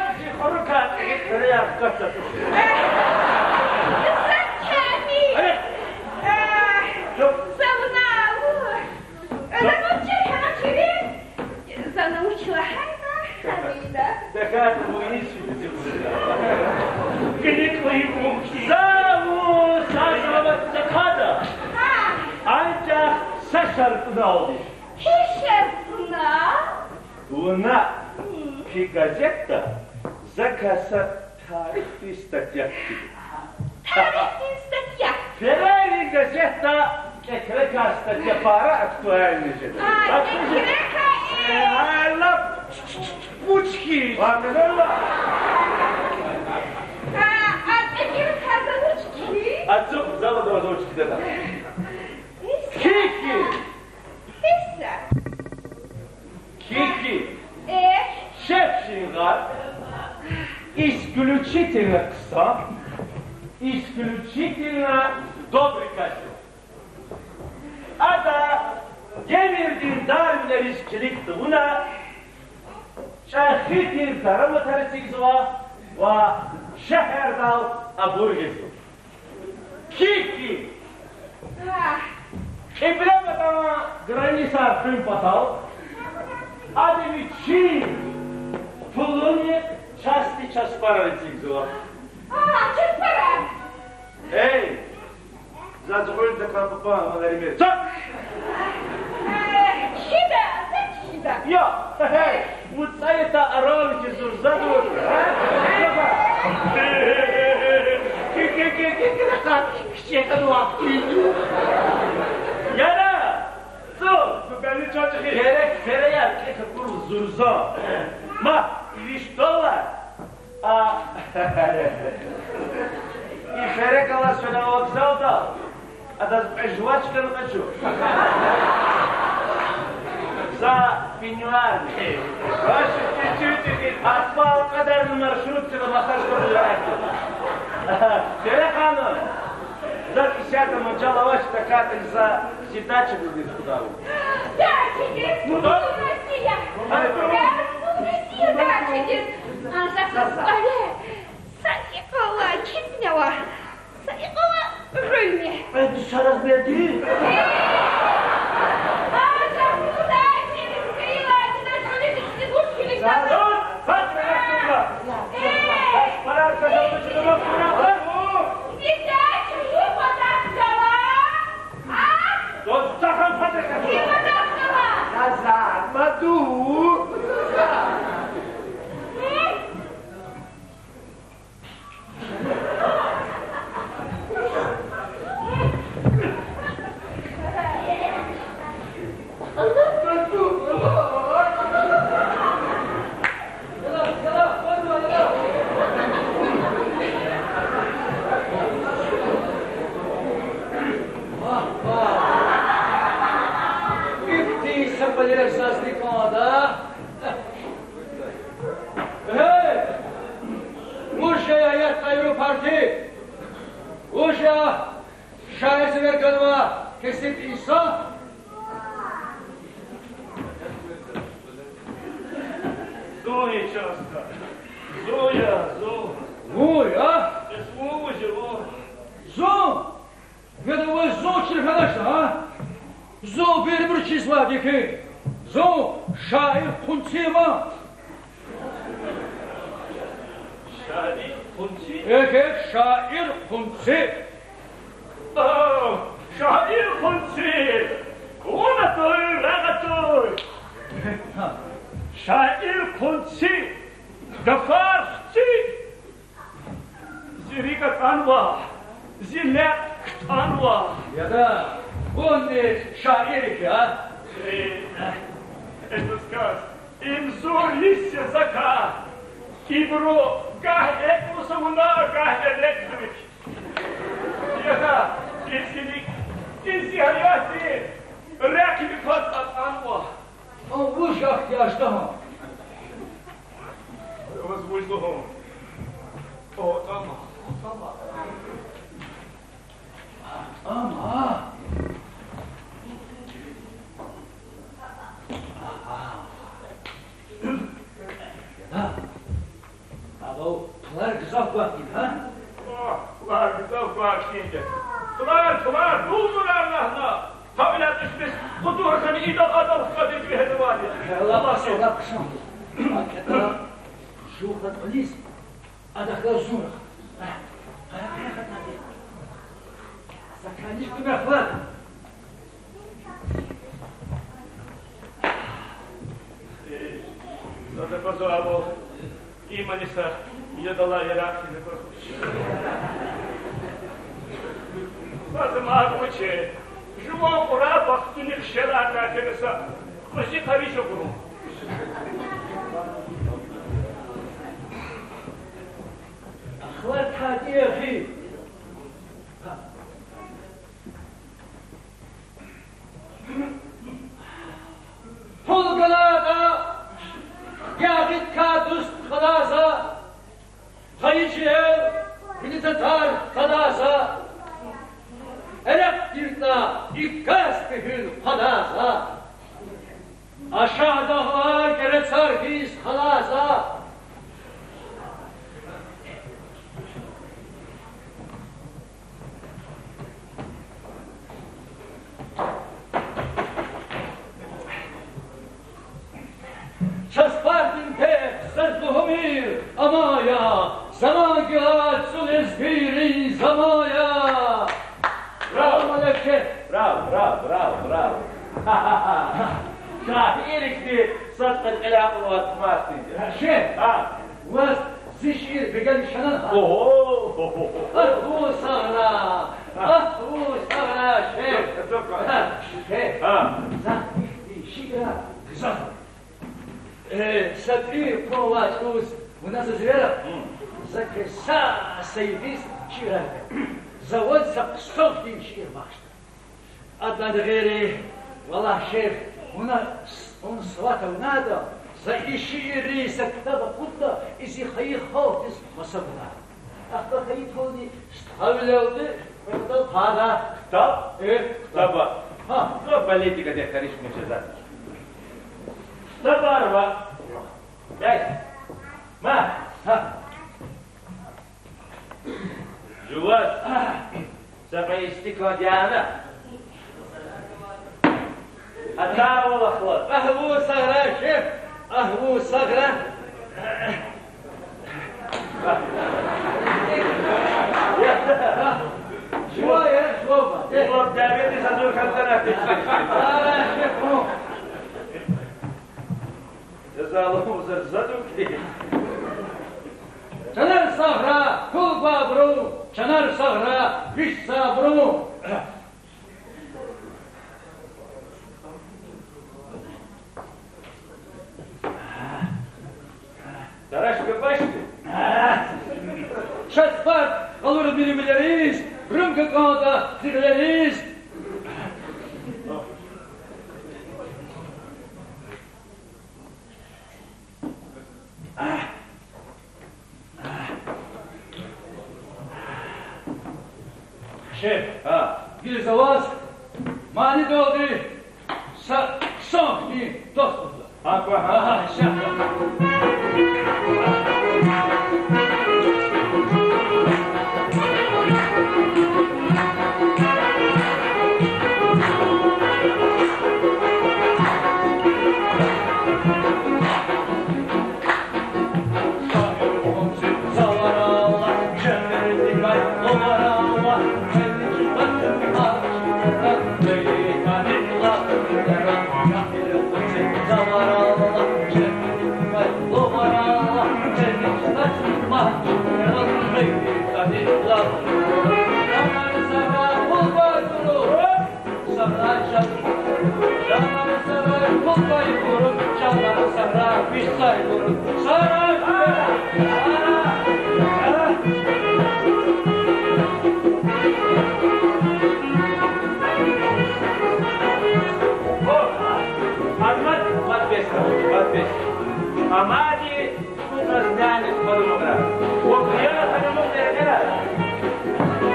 вуч лагьайтӀа, гьамида. Дагъана вуч лагьайтӀа, гьамида. Дагъана вуч лагьайтӀа, гьамида. Дагъана вуч лагьайтӀа, гьамида. Дагъана вуч лагьайтӀа, гьамида. Са вун са завод такада. Гьа. Анжах са шартӀуналди. Гьи шартӀунал? Вуна, гьм, куь газетда закай са тарихдин статья кхьида. Тарихдин статья? Ферейрин газетда кӀекрекай статья пара актуальный жеда. А, кӀекрекай, э. Э, ай, лап, вуч хьи? Ва, мелела. А, а кӀекрекай за вуч хьи? А цу завод за вуч хьида? Иса. Хьи, хьи. Иса. Кики. Э? Шеф шингъар исключительно хъсан, исключительно добрый качество. Ада гъилердин дарвилериз килигна тавуна, чӀехи тир дараматар эцигзава ва шегьердал абур гъизва. Кики. Кьиблепатан границаяр хуьн патал, ада вичин пулунин части часпарар эцигзава. А, часпарар. Эй, заз гъуьл такӀан папа, амалари мер. Цо! Э, чида, за чида. Я, хе-хе, вуцӀаята аравичи зурзадур, а? Ки, ки, ки, ки, ки, ки, кичӀе кьаду вахт. Яна, цо, бу бели чачхи. Герек фереяр кьек акур зурза. Ма, виштола. А, и фере галаз фена вокзалда, адаз кьве жувачка къачу. За пеньюарни. Вач, чу-чу-чу, ахпа кьадарни маршруткада махачкъала жуьряти. Фере ханум, заз исятда мажал авач, такатик за зи дача гугиз кьудайвал. Дачагиз? Мурад? Россия. Ай, Россия дачагиз. Анжах са кӀвале са икьван кицӀни ава, са икьван гъуьлни. Ай, ди са размерди. Анжах са дачагиз, са икьван гъуьлни. Эй! Эй! Зи дача зи патахъ гала. А? Дустахъан патахъ. Зи патахъ гала. Заз маду. Э? Ихьтин са кӀвалер зазни кӀанда. Гьей! Вуж я аятда аэропорти? Вуж я шаирзавай ганва кесиб инсан? Зун я, чан стха. Зун я, зун. Вун я? Бес вун вуж я, вун? Зун? Яда, ваз зун чир хьанач, а? Зун бербер чизвайди хьи. Зун шаир Хъунци я. Шаир Хъунци? Эхь, эхь, шаир Хъунци. О, шаир Хъунци! Вун атуй, рагъ атуй! Шаир Хъунци, гафар хци! Зи рикӀ атӀанва, зи лекь кутӀанва. Яда, вунни шаир хьи, а? Э, э, э, дусказ, им зур йис я закай. Ибуру гагь экв лугьузва вуна, гагь эрекь лугьузвач. Я, изгилик, изги гьаятдин рекьви кваз атӀанва. Ам вуж ахьтияж тагьан? Ваз вуж лугьун? О, тамам, тамам. Ама. Аха. Яда. Адав пулар гзаф гвай хьтин, гьа? О, пулар гзаф гвай хьтин. Пулар, пулар, дулмурар лагьана. Гьавиляй тушмис, къудур хьана идал адал хкадиз вегьенвайди. Аллагь, Аллагь, Аллагь. Жув хатӀаниз. Адахъ галаз зун рахаз. Са кӀаниш кумехлад. Э, за таквазвайвал, имани са ядалай яракь хьиз аквазва. Са заман вуч я, жуван кьурай бахтуни хишелардай фена са кьуьзуь къари жагъурун. Ахвар тади яхи. Пул галайда ягъидкай дуст хъвадай за, гъайи жегьил вини татар къадай за, эрекь тиртӀа, и кас тегьуьл къадай за. Ашагь дагълар герецар хьиз къадай за. Часпардин пехъ заз лугьумир амай я, заман гила цӀу лезгийрин заман я. Браво! Браво, браво, браво, браво! Шаир ихьтин сад кьиле акьунвай тумартни. Шеф, а, ваз зи шиир бегенмишна гьа? Огьо! Агь, вун сагърай! Агь, вун сагърай, шеф! Шеф, а, за ихьтин шиирар гзаф. Э, са тӀуьн кьван авай чӀавуз вуна заз вера, за квез са, са йифиз шиирар ганва. За ваз са хъсан хьтин шиир бахшда. Адалай гъейри, валлагь, шеф, вуна с-, вун сват авунайтӀа, за и шииррин са ктаб акъудда, и зи хайи халкьдиз маса гунайтӀа. Ахпа хайи пулни стхавилелди, кьве патал пайда. Ктаб? Э, ктаба. Гьа. За политикадиз каришмиш жезва. Ктабар ва. Бес. Ма. Гьа. Жуваз са кьве истикан яна. Атайвал ахлад. Агь, вун сагърай, шеф. Агь, вун сагърай. Жува я, жува. Жува дяведиз гьазур хьанатӀа. Сагърай, шеф, вун. Язалу за-, задуки. Чанар сагърай, пул гвайбурун, чанар сагърай, вич сабурун. Тарашка башни. Часпар къалур мирмилериз, рунга кӀанда дигълериз. Шеф, гьа, гила за ваз манидалди са хъсан хьтин дост лугьуда. Гьа, гьа, гьа, гьа, ша. Знани хъвадунра. Ва я ханумар, дердера.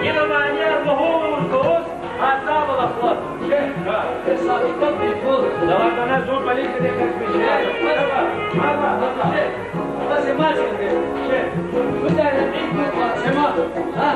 Ина манияр мугьур куз, гьа са валахлар. Ше, га, э, сабитат бикул. Давай, давай, зур полиция декет биши. Ага, ага, ага. Ше, ва сема сенде. Ше, бу дайра бикул, ва сема. А?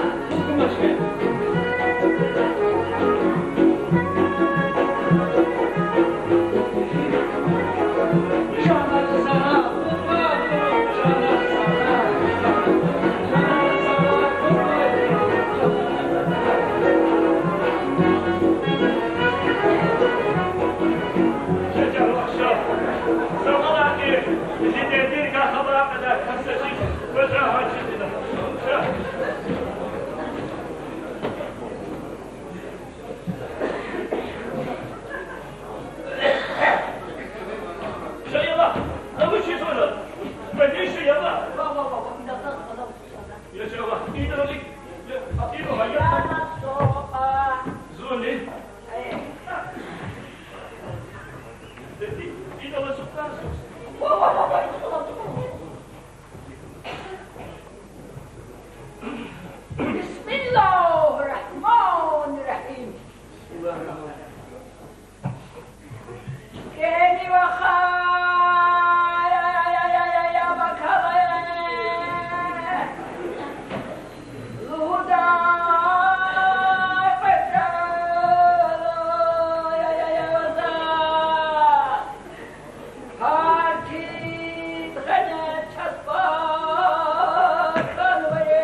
بسم الله الرحمن الرحيم. Кӏани ваха, я, я, бакала, я, лугьудай къвезва, я, я, я, ваза. Гьар кис гъенел часпар хьанвайди.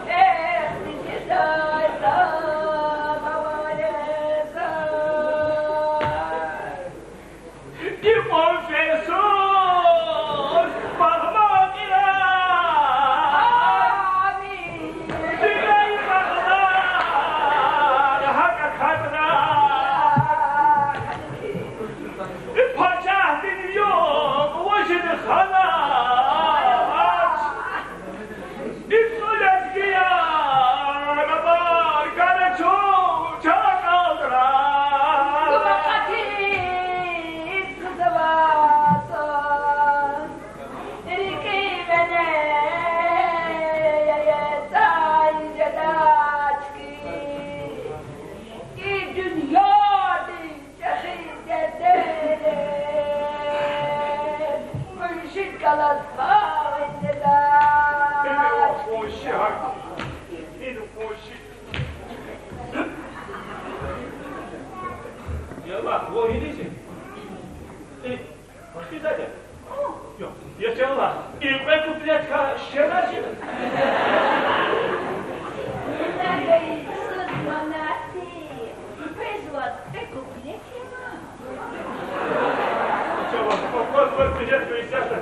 Эхь, мижидай са бавареза. Дикъун фесуз багъман ира. Амин. Диней багълар гьакӏ акатра. Пачагьдин югъ важид хана. Ицӏу лезгияр абар гана чун чара кӏалдра. Гума къатиз гзаватӏа, рикӏи венел яцӏай жедач хьи, и дуьньядин чӏехи дердериз муршид галаз пай жедач. Ин хвеши. Ялла, вагьидизи? Э, вахтиз ада? Ё, я чан Аллагь, и кьве куплетка шеназ жеда? Ина гайи суд манатди. Квез ваз кьве куплет я ма. Чан Аллагь, квез ваз куплет квез яшда.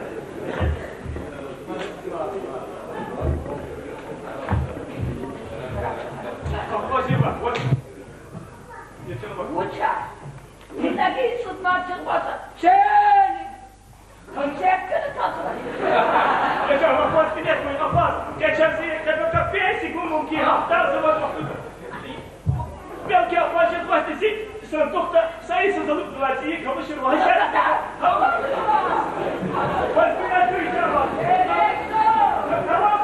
Спасибо. Вот. Вуча? Ина гайи суд манатдиз ваз чел. Концерт гана тахьана. Эгер вахт гидет, вахт. Гечерси капеси гумун ки гьафтар завод вахту. Белки вахт, вахт зи сандухда са йиса залук двадцать камышин вахт. Вахт гидет, вахт. Тамам.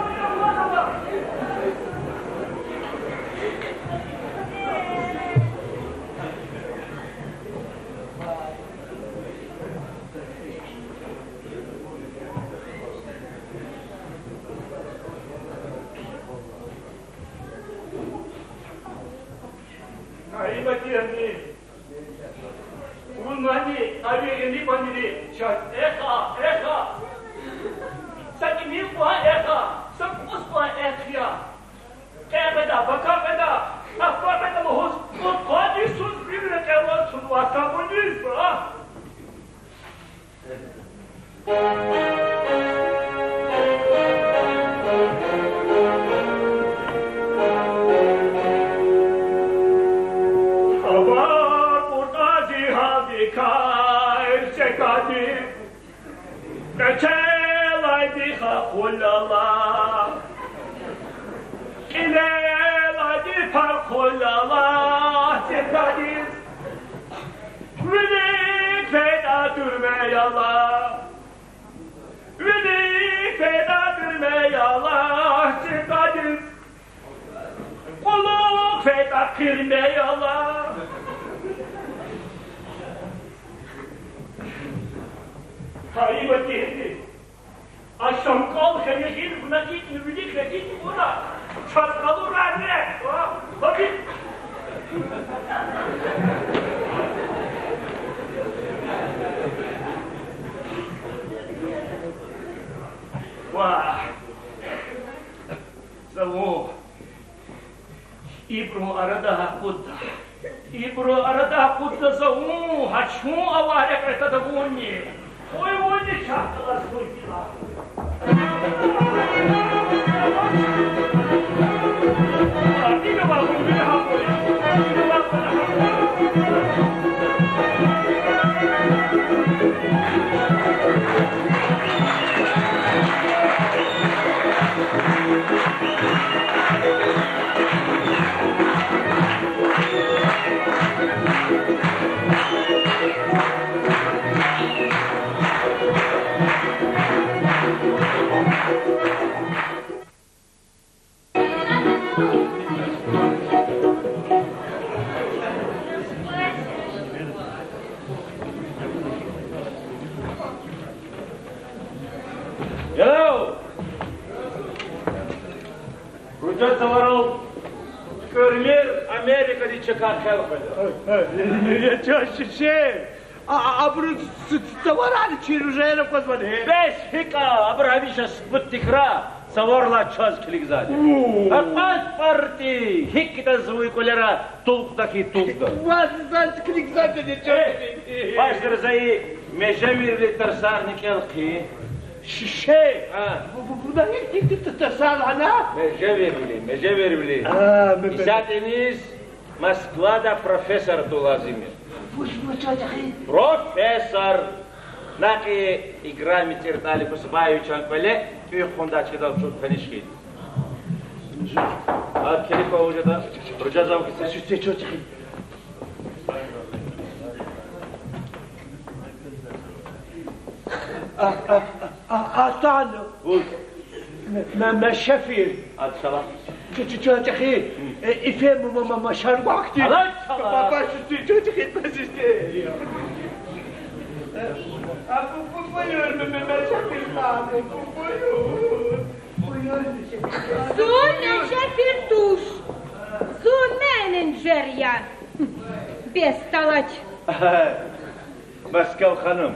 Наиматирни, вунани, ави гъилибанри чаз эхай, эхай. Са кьимил кьван эхай, са кӏус кьван эхай. Къе къведа, пака къведа, ахпа къведа лугьуз, кьудкъад йисуз вири рекьел алаз чун ваз капӏунизва. Абур кьуртӏази гьалдикай секьади, кьечелайди хахулала, кьилелайди пахулала, секьадиз вилик фейитӏа туьрмеяла. Фейда хъирмей ала. Гьайиф тир. Ашам кӀал хьайи гъил вуна икӀ вилик рекьиз хьуна, чаз къалурай рехъ, а? Гьаби. Вагь. За вун ибурун арада акъудда. Ибурун арада акъудда за вун, гьа чун авай рекье тада вунни. Къуй вунни чахъ галаз гила. Яв! Ружа цаварал кӀуьрмир Америкадин чакай хъел къведа. Я чан шише! А, а, абуру ц-, ц-, цаварар чи ружаяр аквазвани? Бес гьикӀ я, абур гьамиша спутникра цаварилай чаз килигзавайди. О! Акъваз партия, гьикӀ китаз вуй кӀвалера тулкӀда хьи тулкӀда. Ваз, заз килигзавайди чаз. Э, башдара за и межевирвилин тарсарни кӀел хъийин. Шише? А. Бу, бу, бу да гьикӀ, гьикӀ т-, тарсар лагьана? Межевирвилин, межевирвилин. А, ме-, ме-, исятда иниз Москвада профессор тун лазим я. Вуч, вуч, чан чӀехи? Профессор! Накь и Играми ЦӀиртӀали Кусбаевичан кӀвале тӀуьн хъундай чкадал чун таниш хьайиди. Ад килиг кван вуж ятӀа, ружа зав киса. Чан чӀехи. А, а, а, а, атана. Вуж? Ме-, ме-, Мешефир. Ад шала. Чу-, чу-, чу-, чӀехи. Э, ифе ма-, ма-, ма-, машар вахтин. Алай шала. Баба, шу-, чу-, чу-, чӀехи, пожалуйста. А, бу-, бу-, буюр, ме-, ме-, Мешефир, а, бу-, бу-, буюр. Буюр, Мешефир. Зун Мешефир туш. Зун менеджер я. Бестолочь. Москов ханум.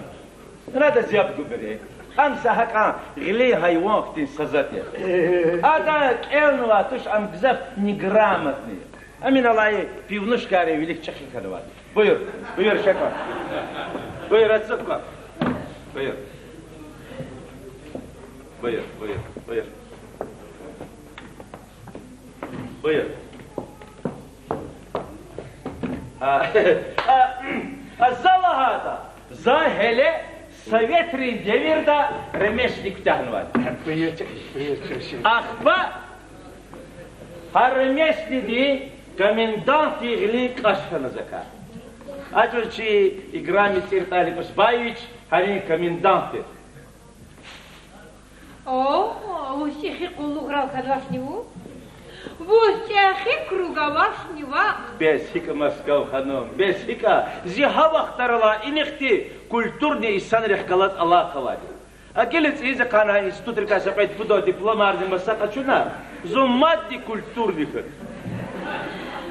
Ана ада яб губири. Ам са гьакӀан гъилин гьайван хьтин са затӀ я. Ада кӀелнавай туш, ам гзаф неграмотный. Амин алай пивнушкайрин вилик чӀехи хьанвай. Буюр, буюр, шехван. Буюр, ацукь кван. Буюр. Буюр, буюр, буюр. Буюр. А, а, а, за лагьайтӀа, за гьеле советрин девирда ремесленник куьтягьнавай. Ахпа гьа ремесленникди комендантдин гъилин кӀаш хьана закай. Акур чи Играми ЦӀиртӀали Кусбаевич гьанин комендант тир. О, вуж чӀехи къуллугърал хьанвачни вуж? Вуж чӀехи круг авачни ваъ? Бес гьикӀ я, Москов ханум, бес гьикӀ я, зи гьа вахтарилай инихъди культурный инсанрихъ галаз алакъа авайди. А гила цӀийиз акъанвай институтрикай са кьвед-пуд дипломарни маса къачуна, зун мадни культурный хьана.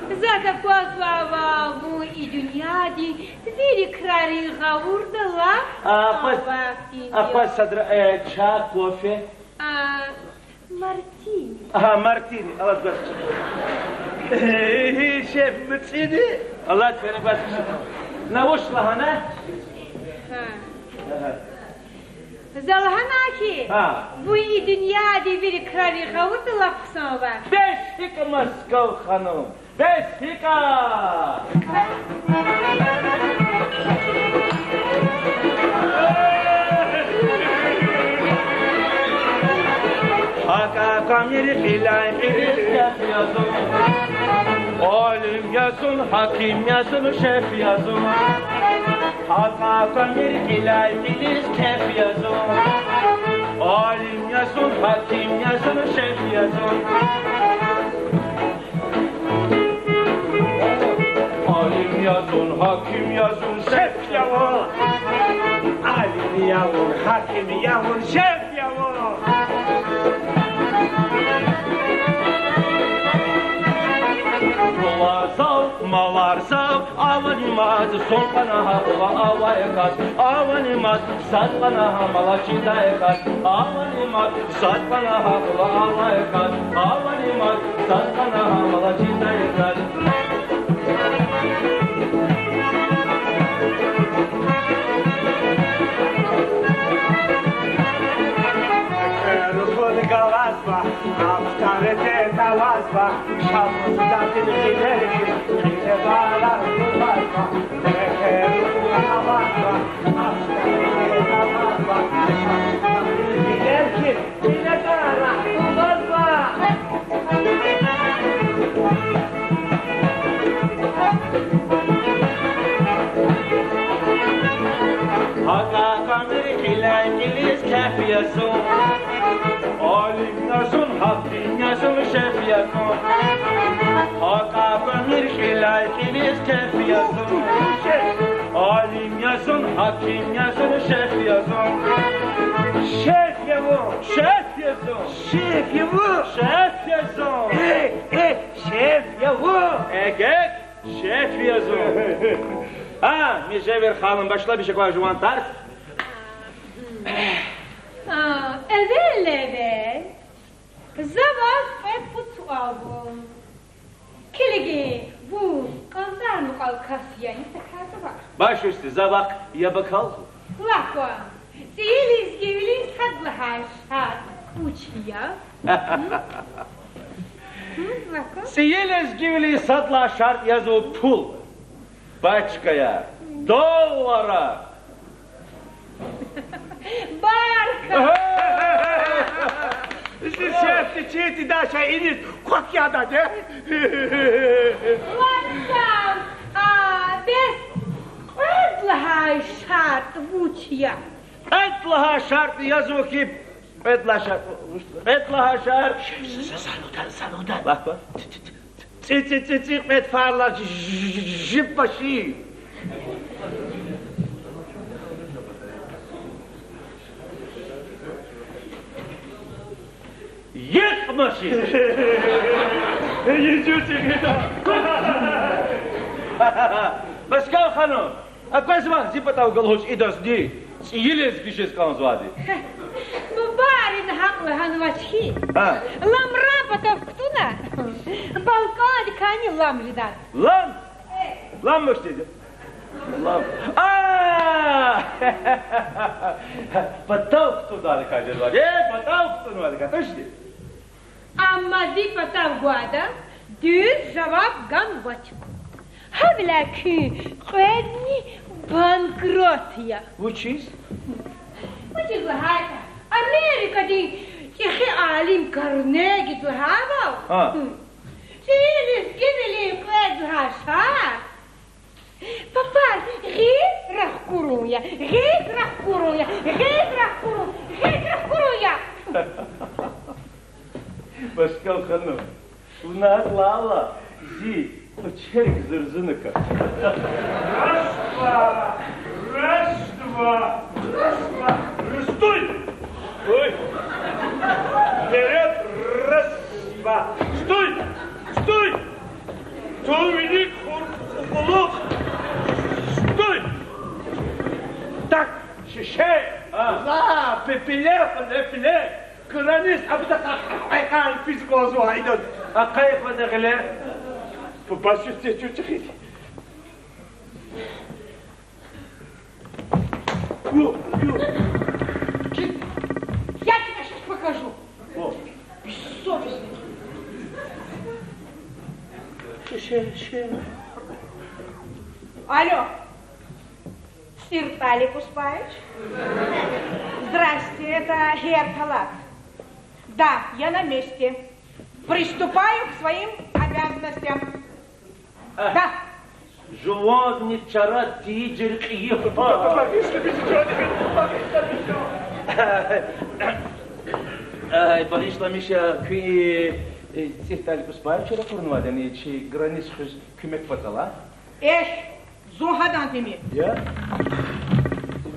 Заз аквазвайвал, вун и дуьньядин вири крарин гъавурда лап авахьтин я. Акваз садра, э, чай, кофе? А, мартини. Агьа, мартини. Алад, гваз. Э, шеф, муьцӀини. Алад, фена, гваз. На вуч лагьана? Гьа. Агьа. За лагьана хьи, гьа, вун и дуьньядин вири крарин гъавурда лап хъсан ава. Бес гьикӀ я, Москов ханум, бес гьикӀ я! ГьакӀ акамир гъиляй гъилиз кеф я зун. Алим я зун, гьаким я зун, шеф я зун. ГьакӀ акамир гъиляй гъилиз кеф я зун. Алим я зун, гьаким я зун, шеф я зун. Гьаким я зун, шеф я вун. Алим я вун, гьаким я вун, шеф я вун. Пулар зав, малар зав, авани мад, зун кьван гьа пула авай кас, авани мад, сад кьван гьа мала чидай кас, авани мад, сад кьван гьа пула авай кас, авани мад, сад кьван гьа мала чидай кас. Рухун галаз ба, авторитет аваз ба, шалбуз датин гъилер хьиз, гъиле бала тулаз ба. Рухун галаз ба, авторитет аваз ба, шалбуз датин гъилер хьиз, гъиле бала тулаз ба. Гьакӏ аквамир кьиляй кьилиз кеф я зун. Алим я зун, гьаким я зун, шеф я зун. Гьакӏ аквамир кьиляй кьилиз кеф я зун. Алим я зун, гьаким я зун, шеф я зун. Шеф я вун. Шеф я зун. Шеф я вун. Шеф я зун. Э, э, шеф я вун. Эгер шеф я зун. А, Миржевер ханум, башламишзава жуван тарс. А, эвел-эвел, за ваз кьве пуд суал гун. Килиги, вун кӏанзар мукьвал кас я, ни са кар ава? Башусти, за вахъ яб акалзава. Лагь кван, цӏийи лезгивилин сад лагьай шартӏ вуч я? Гьм? Гьм, лагь кван. ЦӀийи лезгивилин сад лагьай шартӀ язва пул. Пачкаяр, долларар. Баркалла! Зи сес течи, ти даша иниз квак яда де. Ватан, а, бес кьвед лагьай шартӀ вуч я? Кьвед лагьай шартӀ язва хьи, кьвед лагьай шартӀ, кьвед лагьай шартӀ. Са, са, сануда, сануда. Вах, вах. ЦӀи, цӀи, цӀи, цӀи, кьвед фарла ж-, ж-, ж-, жиб машин. Йикъ машин. Башкал ханум, аквазвани зи патав галаз идазни цӀийи лезги жез кӀанзавайди? Бубари гьакь лагьанвач хьи. Гьа. Ламран патав кутуна, балкӀандикайни лам жеда. Лам? Э. Лам муштиди? Лам. А! Патав кутунвайдикай жезвайди. Э, патав кутунвайдикай, тушни? Амма зи патав гвайда дуьз жаваб ганвач. Гьавиляй куь кьведни банкрот я. Вучиз? Вучиз лагьайтӀа, Америкадин чӀехи алим Карнегиди лагьайвал, гьа, цӀийи лезгивилин кьвед лагьай шартӀ папар гъиз рахкурун я, гъиз рахкурун я, гъиз рахкурун, гъиз рахкурун я. Башкал ханум, вуна гьакӀ лагьайла, зи кӀвачерик зурзуна кас. Раз, два, раз, два, раз, два. Стой! Стой! Вперёд! Раз, два. Стой! Стой! Тун виник хур кьулухъ. Стой! Так, шише. А. Ла, пепеле, пеле, пеле. Границ абда къайкъан физ кӀанзава идаз. Акъайкъвада гъиле. Бу баши се чучухиз. Ю, ю. Ки-, я тебе щас покажу. О. Бессовестный. Ше, ше. Алло. Сиртали Кусбаевич? Здрасте, это Герд Алат. Да, я на месте. Приступаю к своим обязанностям. Да. Жувазни чара тийижир кьейи хва. Ай, багъишламиша, куь, э, Сиртали Кусбаевича ракъурнавайди яни, чи границ хуьз куьмек патала? Эхь, Зун гьадан тир. Я?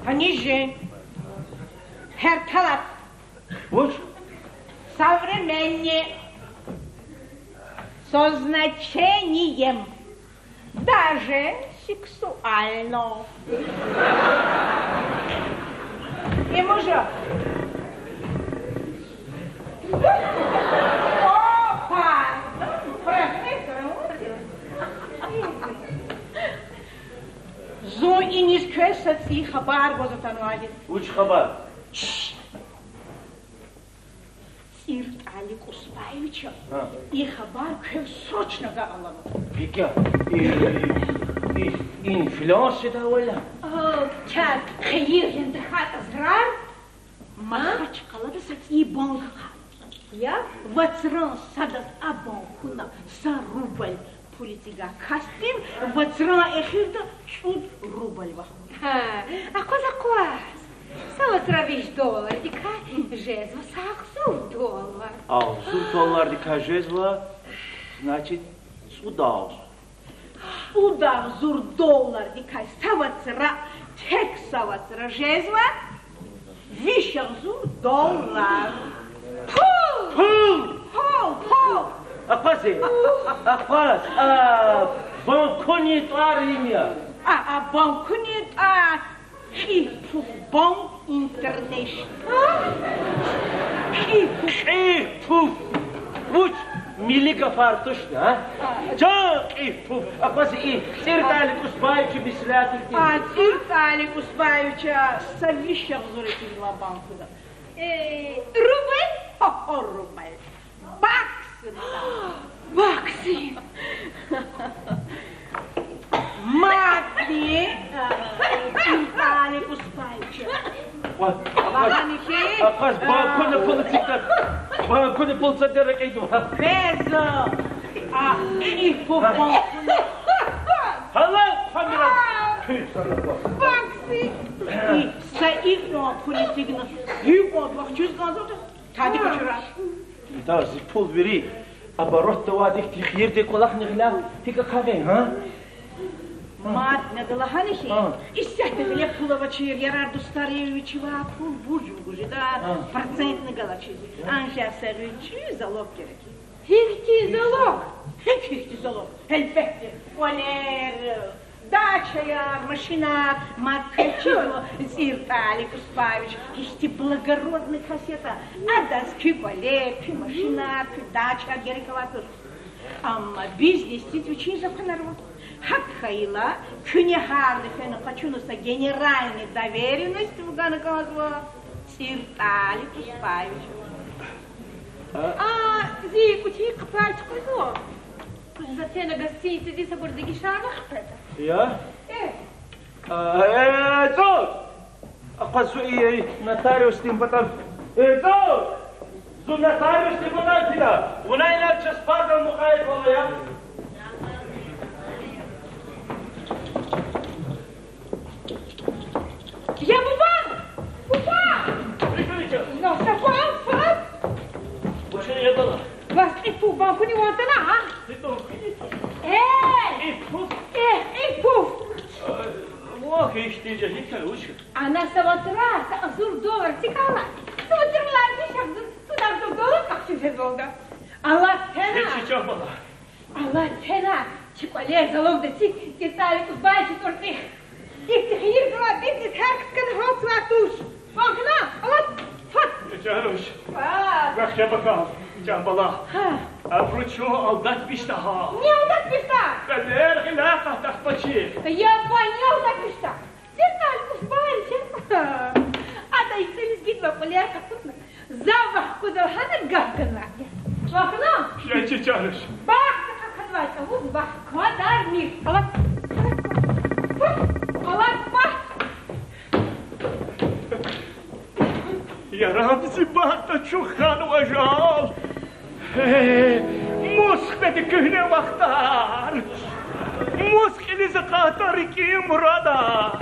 Понижен. Гьерталат. Вуч? Современни. Со значением. Даже сексуально. Им уже. Опа! Зун иниз квез са цӀийи хабар гваз атанвайди. Вуч хабар? ЦӀиртӀали Кьусбаевича и хабар квез срочно гайи алама. Пикя, и, и, и инфляция давай ля. А, чар хийир яни тахьайтӀа зарар. Махачкъалада са цӀийи банк хьана. Я? Вацран садаз а банкуна са рубль пул эцигай касдив вацран эхирда цӀуд рубль вахкуна. Гьа, акъваз, акъваз. Са вацра виш доллардикай жезва са агъзур доллар. Агъзур доллардикай жезва, значит, цӀуд агъзур. ЦӀуд агъзур доллардикай са вацра, тек са вацра жезва виш агъзур доллар. Пул! Пул! Пул, пул! Акъваз, акъваз, а, банкунин тӀвар им я. А, а, банкунин тӀвар Кьиф-Пуф Банк Интернешнл. Кьиф-Пуф. Кьиф-Пуф. Вуч, милли гафар тушни, а? Жан Кьиф-Пуф, акъваз и ЦӀиртӀали Кьусбаевича меслятдик. А, ЦӀиртӀали Кьусбаевича са виш агъзур эцигнава банкуда. Э, рубль? Гьо-гьо, рубль. Баксни. Баксни. Мадни, э, ЦӀиртӀали Кьусбаевича. Ва, лагьана хьи, акъваз, э, банкуна пул эцигда, банкуна пул цадера кьейдва. Квез, а, Кьиф-Пуф банкуна. Гьалал хъвамира. Баксни. И са икьван пул эцигна, икьван вахчуз кӀанзаватӀа. Тади кучура. Да, зи пул вири оборотда авайди хьтин хийирдин кӀвалахни гъиляй, гьикӀ ахъайин, гьа? Мадни ада лагьана хьи, исятда гъиле пул авачир ярар-дустари вичивай пул бурж вугуз жеда, процентни галачиз. Анжах са гъвечӀи залог герек я. Гьихьтин залог? Гьихьтин залог? Гьелбетда, кӀвалер, дачаяр, машинар. Мад къе чизва ЦӀиртӀали Кьусбаевич гьихьтин благородный кас ятӀа. Адаз куь кӀвалер, куь машинар, куь дачаяр герек авай туш. Амма бизнесдиз вичин законар ава. ГьакӀ хьайила, куьне гьарда фена къачуна са генеральный доверенность вугана кӀанзава ЦӀиртӀали Кьусбаевича. А, зи кӀвачи хъапар чукьизва. За фена гостиницадиз, абур дегишарна хъипеда. Я? Э. А, э, цӀуд! Акъваз, зун и, и нотариусдин патав. Э, цӀуд! Зун нотариусдин патав фида. Вуна инал часпардан мукьвал я. Я буба! Буба! Викторович! На, са фад, фад! Вуч я, бала? Ваз Кьиф-Пуф банкуни ван атана, а? Э! Кьиф-Пуф? Э, Кьиф-Пуф! Вах, ихьтин жегьил хьана, вуч я? Ана са вацра са агъзур доллар эцигайла, са вацралай виш агъзур, цӀуд агъзур доллар къахчуз жезвалда. Алад фена. Гьич, чан бала. Алад фена, чи кӀвалер залогда эциг, ЦӀиртӀали Кьусбаевича тӀварцӀихъ. Ихьтин хийир галай бизнес гьар кас хьана гьалтнавай туш. Вахъ хьана, алад, фад. Чан руш. Вах, я бакӀал, чан бала. Гьа. Абуру чун алдатмишда гьа. Ни алдатмишда? КӀвалер гъиляй акъатда ахпа чи. Я ба, ни алдатмишда? ЦӀиртӀали Кьусбаевич. Ада и цӀилиз гидва кӀвалер къакъудна. За вахкуда лагьана гаф ганвай. Вахъ хьана? Ша чи чаруш. Бахт къакъуднавай чӀавуз вахквадармир. Алад. Алад, бахт. Яраб зи бахт ачух хьанва жал. Э, мус хкведи куьгьне вахтар, мус кьилиз акъатда рикӀин мурадар.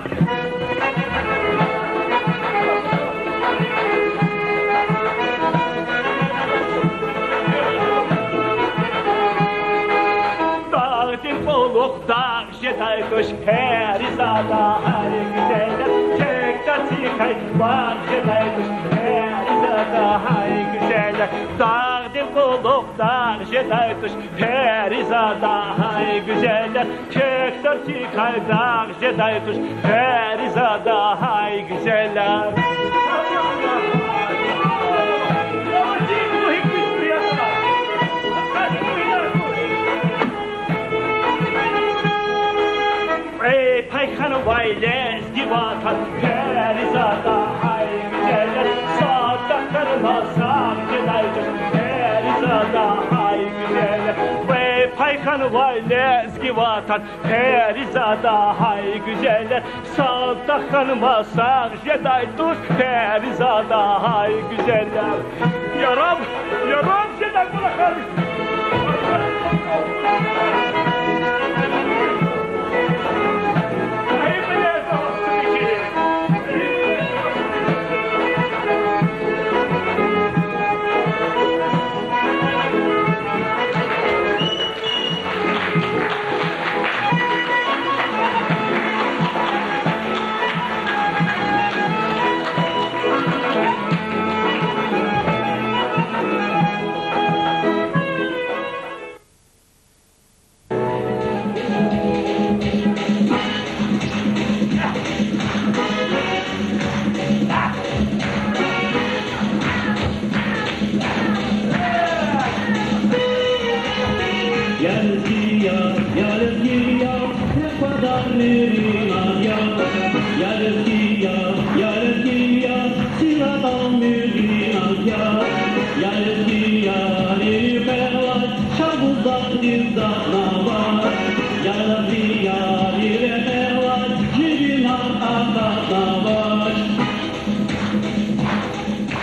Дагъдин кьулухъ дагъ жедай туш, пер Зада гьай гуьзелер, кек чӀацикай багъ жедай туш, Перизада гьай гуьзелер, дагъдин кьулухъ дагъ жедай туш, Перизада гьай гуьзелер, кек чӀацикай багъ жедай туш, Перизада гьай гуьзелер. Кьве пай хьанвай лезги ватан, Перизада гьай гуьзелер, садахъ хьанва сагъ жедай туш, Перизада гьай гуьзелер. Кьве пай хьанвай лезги ватан, Перизада гьай гуьзелер, садахъ хьанва сагъ жедай туш, Перизада гьай гуьзелер. Яраб, яраб жедай кӀвалахар.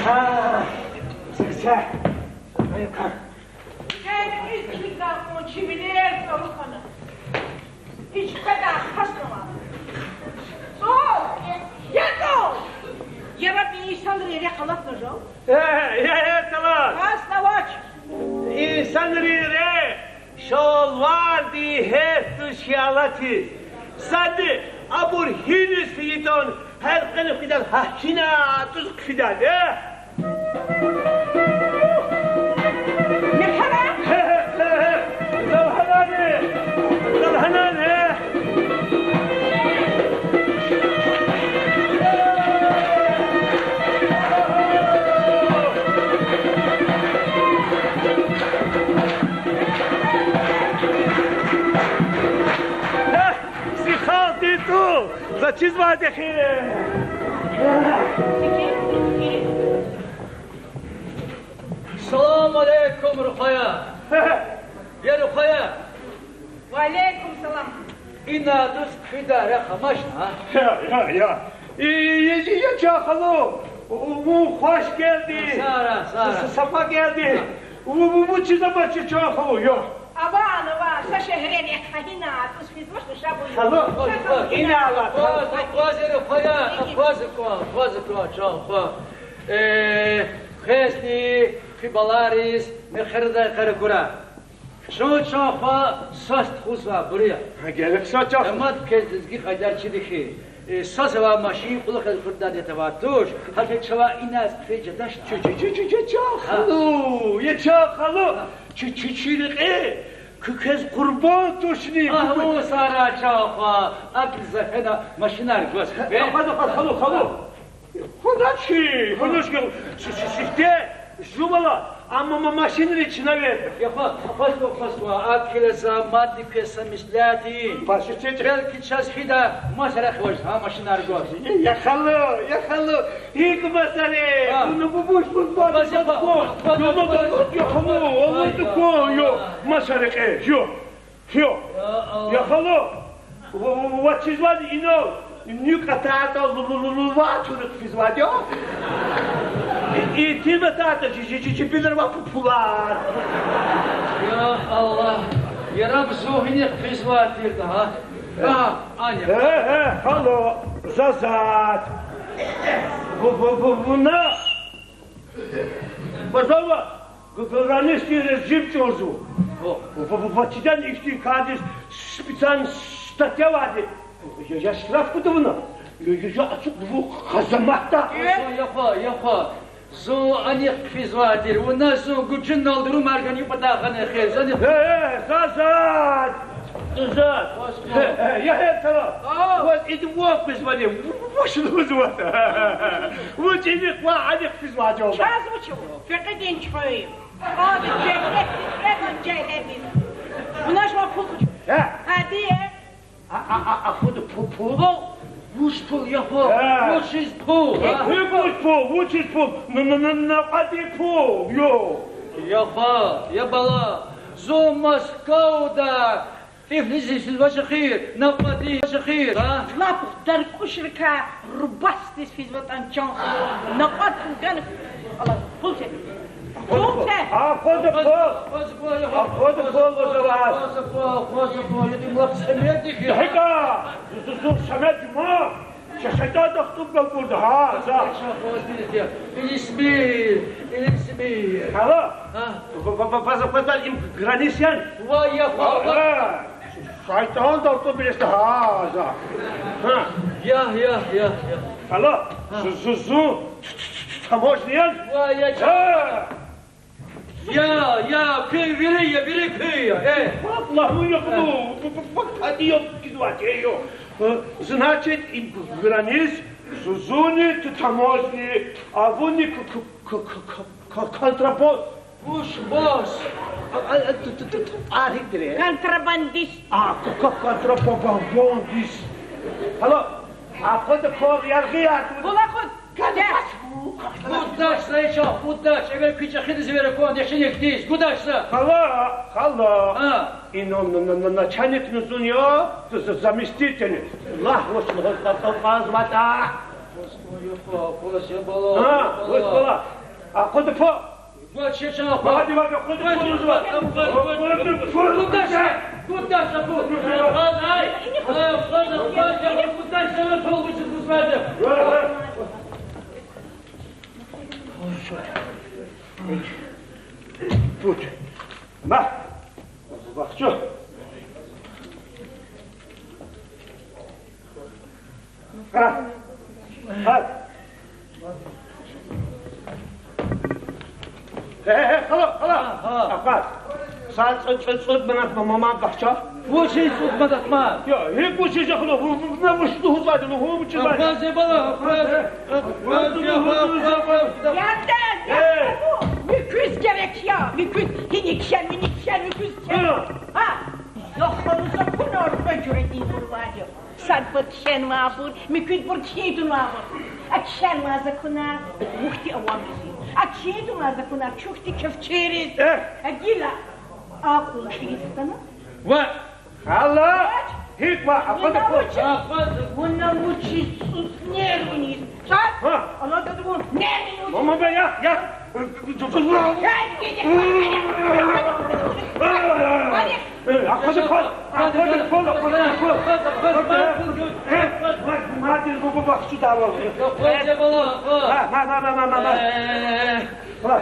Гьа, са, са. Гьеле из килигзавай чи вилер цӀалу хьана. Гьич къведай кас авай. ЦӀал! Я цӀал! Я Рабби, инсанрин рехъ алатна жал? Э, э, э, цӀалал! Касни авач. Инсанрин рехъ шалвардин гьер туш алатиз. Садни абур гьиниз фейитӀан, гьар къене фидай гьакӀ гьина тӀуз хъфидай, э? Механа? Залгьанани! Залгьанани! Зи халкьдин тӀул за чизвайди хьи. Салам алейкум, Рухвая. Я Рухвая. Ва алейкум салам. Ина тӀуз хъфидай рехъ амачни, а? Я, я, я. И, я, я, я, чан халу. У, у, хуш гелди. Сагърай, сагърай. С-, с-, сафа гелди. У, у, у, чиз амач, чан халу, я. Авани, авани, са шегьре рехъ гьина тӀуз физвач, ша буюр. Халу, ина ава, халу. Акъваз, акъваз, я Рухвая, акъваз, акъваз, акъваз, чан хва. Э, квезни, куь балайриз мехъердай къарагура. Чун, чан хва, сас тухузвайбур я. Гьа, герек са чан. Амма квез лезги къайдада чида хьи, э, сас авай машин кьулухъ элкъуьрдай тӀвар туш, гьакӀ чавай иназ хъфей жедачни. Чи, чи, чи, чи, чи, чан халу, я чан халу. Чи, чи, чи рекье куь квез къурбанд тушни. Агь, вун сагърай, чан хва, акӀ за фена машинар гваз. Акъваз, акъваз, халу, халу. Хунач хьи, хунач хьи, си-, си-, сифте жувала, амма ма-, машинри чна вер. Я хва, хва, хва, хва, акила за мадни квез са меслят ийин. Паши чечи. Белки чаз фида маса рехъ авач, гьа машинар гваз. Я халу, я халу, гьикӀ маса рехъ? Гьа. Вуна бубуш футбол, футбол, футбол, я халу, авай тукун, ё, маса рекье, ё. Хьи, я халу, ва, ва, ва, ва чизвайди инал, нуькӀ атайтӀа лу-, лу-, лу-, лувар чуьруьк физвайди я. И, и тим атайтӀа жи, жи, жи, жи билер ва пу-, пулар. Я Аллагь, я Раб, зун гьиникь физвай тиртӀа, гьа? А, аня. Э, э, халу, заз затӀ. Ву, ву, ву, вуна. Базава, г-, г-, границийриз жив чӀурзава. О. В-, в-, в-, вачидан ихьтин кардиз специальный статья авайди. Я, я штраф гуда вуна. Я, я, я ацукь ву къазаматда. Э? Я хва, я хва. Зун анихъ физвай тир, вуна зун гужуналди румаргани патахъ гьана хез, анихъ. Э, э, за, за, за. Э, э, я хер тара. А. Ваз иди вак физвани, вуч лугьузватӀа? Вуч иди ква анихъ физвай жо? Чаз вуч? Фекъидин чуьхуьн. Къади жегьлет, фекъидин жегьлет. Вуна жува пул къачу. Э? Гьади. А, а, а, акъвада пу-, пул? Вуч пул, я хва? Э. Вучиз пул, а? Вуч пул, вучиз пул? На, на, на, накъвадин пул, я. Я хва, я бала, зун Москвада Тифлисиз физвай шехир, накъвадин шехир, а? Лап даркӀушрикай рубасдиз физватӀан чан хьун, накъвад хьун гана. Алай, пул це. Пул це. Акъвада пул. Акъвада пул, акъвада пул, акъвада пул, акъвада пул, акъвада пул, я дим лап семед хьи. ГьикӀ я? Зу, зу, зу, семед ма. Ша шайтӀан дахтун галкӀурда, гьа, за. Илисмир, илисмир. Алло. А? Ва, ва, ва, ва, ва, ва, им граница ян? Ва, я, ва, ва. Э, шайтӀан дахтун билисда, гьа, за. Гьа. Я, я, я, я. Алло. А. Зу, зу, зу. Таможня ян? Ва, я, э. Я, я, куьн вири я, вири куьн я, э. Валлагь, ну я, ну, бу, бу, бу, ади я, кизвати, э, ё. Э, значит, им границ, зу-, зуни т-, таможни, а вуни к-, к-, контрабос. Вуч бос? А, а, а, т-, т-, т-, т-, архидре. Контрабандист. А, к-, к-, контрабандист. Алло, а куда кол яргъи яту? Була худ. Гудач за, ича, гудач, эвел куь чӀехидиз вири кван, яшин ихьтин, гудач за. Хала, хала. А. Ина на, на, на, начальникни зун я, за, за, заместительни. Лагь, вуч лугьуз кьакьазватӀа. А, вуч бала. А куда по? Вач, я чан, вач. Вади, вади, куда, куда, куда? Куда, куда, куда? Куда, куда, куда? Куда, куда, куда? Путь. Ма. Бахчу. Гьа. Гьа. Гье, гье, гье, хала, хала. Гьа. Ахват. Са цӀу-, цӀу-, цӀуд манат ма-, ма-, ман бахча. Вучиз цӀуд манат ма? Я, гьикӀ вучиз яхъ лугьу, ву-, ву-, вуна вуч лугьузвайди лугьу, вучиз вайди? Ахват, я бала, ахват. Ахват, я бала, ахват. Я, я, я, э, муькуьз герек я, муькуьз, гьиник кхьен, миник кхьен, муькуьз кхьен. Гьа. Гьа. Яхъ лугьуз акуна, руба жуьредин бурвайди. Сад пад кхьенвайбур, муькуьдбур кхьин тунвайбур. А кхьенваз акуна, мухьди авамриз. А кхьин тунваз акуна, чухьди кефчийриз. Э. А гила акьул кьилиз атана. Ва, хала, гьикӀ ва, а вуна куда вуч-, а куда? Вуна вучиз цӀуд нервиниз? Чаз? Гьа. Алада вун нервиниз. Мама, бе, я, я. Гьа, гьа, гьа. Э, акъвада пул, акъвада пул, акъвада пул. Э, ма-, мадин бу, бу бахчу давал. Ма, ма, ма, ма, ма, ма. Э,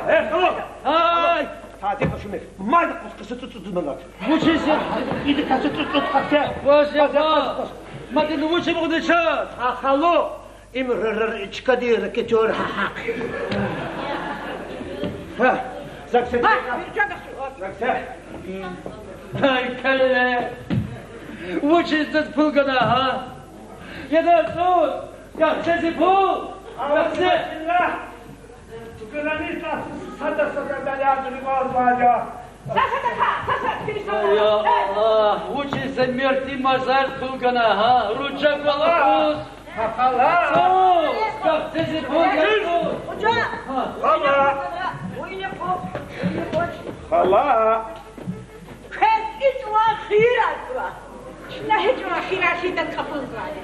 э, алло. Ай. Тади башуме. Мадин къус къиса цӀуд, цӀуд манат. Вучиз я? Иди къиса цӀуд, цӀуд къиса. Ваз я, ваз. Мадин вучиз бугъди чаз? А, хало. Им р-, р-, р-, чкадин ракетёр, гьа-гьа. Гьа, заксе. Гьа, бир жагъа су. Заксе. Ай, калле. Вучиз заз пул гана, гьа? Яда, цӀуд, яхцӀур зи пул. Заксе. Граница сада-сада даляр риваз ваджа. Са, са, са, са, са, са, са, са. Я Аллагь, вучиз за мерди мазар пул гана, гьа? Руча квалахуз. Хала. Са, са, са, са, пул гана. Хала. Хала. Квез и чӀаван хийир аква. Чна гьи чӀаван хийир хьайитӀа кьабулзавайди.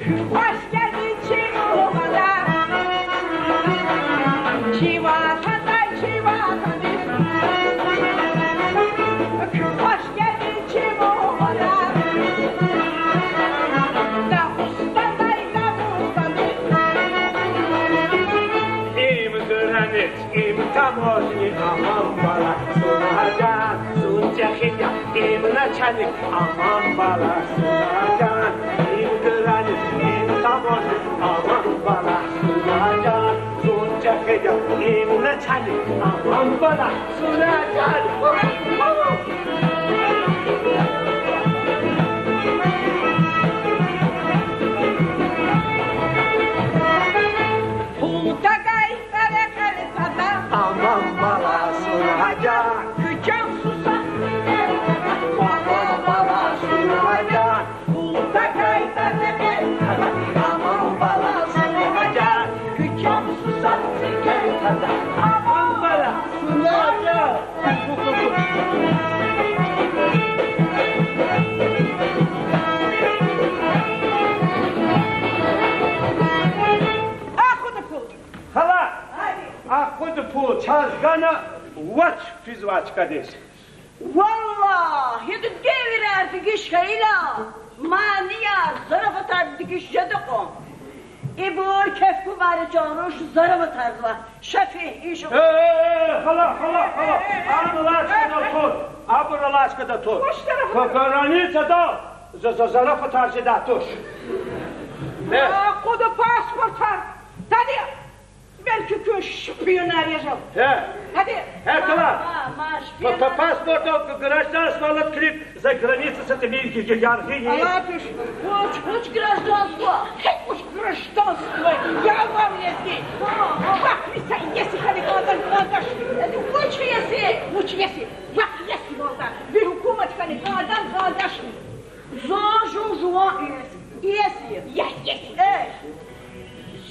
Хваш гелди чи мугъда, чи ватандай, чи ватандиз. Хваш гелди чи мугъда, Дагъустандай, Дагъустандиз. Им грани Чӏехи я, им начальник, аман баласуна жан, им гранист, им таможник, аман баласуна жан, зун чӏехи я, им начальник, аман баласуна жан. Пул тагай тарекъел тада. Аман баласуна жан. Куьчем сусаз. Аман баласуна жан. Пул тагай тарекъел тада. Аман баласуна жан. Куьчем сусаз сикел тада. Аман баласуна жан. Акъуда пул. Хала, акъуда пул, чаз гана вач физвай чкадиз. Валлагь, гьикӏ девирар дегиш хьайила, манияр, зарафатар дегиш жеда кьван. Ибур кеф кумари чан руш зарафатарзава. Шафи, иши. Э, э, э, хала, хала, хала. Абур алай чкада тур. Абур алай чкада тур. Границада за, за, зарафатар жедай туш. Э. Акъуда паспортар. Тади. Белки куьн шпионар я жал. Э. Тади. Э, хала. Ма, ма, ма, шпионар. Па-, па-, паспортдал г-, гражданство алад килиг. За граница са тӏимил г-, г-, яргъи я. Алай туш. Вуч, вуч гражданство? Гьикӏ вуч гражданство? Я вав лезги. Вахъ иеси хьана кӏандан кӏандашни. Вуч иеси? Вуч иеси? Вахъ иеси валда. Ви гьукумат хьана кӏандан кӏандашни. Зун жув жуван иес. Иеси. Иес, иеси. Э.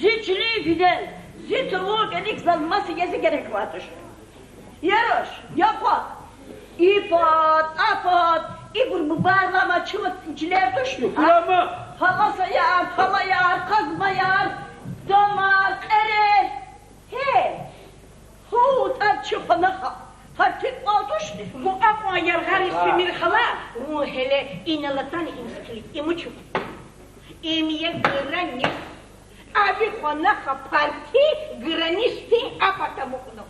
Зи чилин винел, зи тӏварун кӏаник заз маса иеси герек авайди туш. Яруш, я къван. И пад, а пад, ибур мубаралама чувак чилер тушни, а? Мубаралама. Гьаласаяр, гьалаяр, къазмаяр, дамар, кьерер. Гье, гьу тӏад чи хванаха, гьар тик кьван тушни? Вун акьван яргъариз фимир хала, вун гьеле инал атана им сикилик, им учук. Им я гранист. А ви хванаха парти гранистдин а пата амукьна.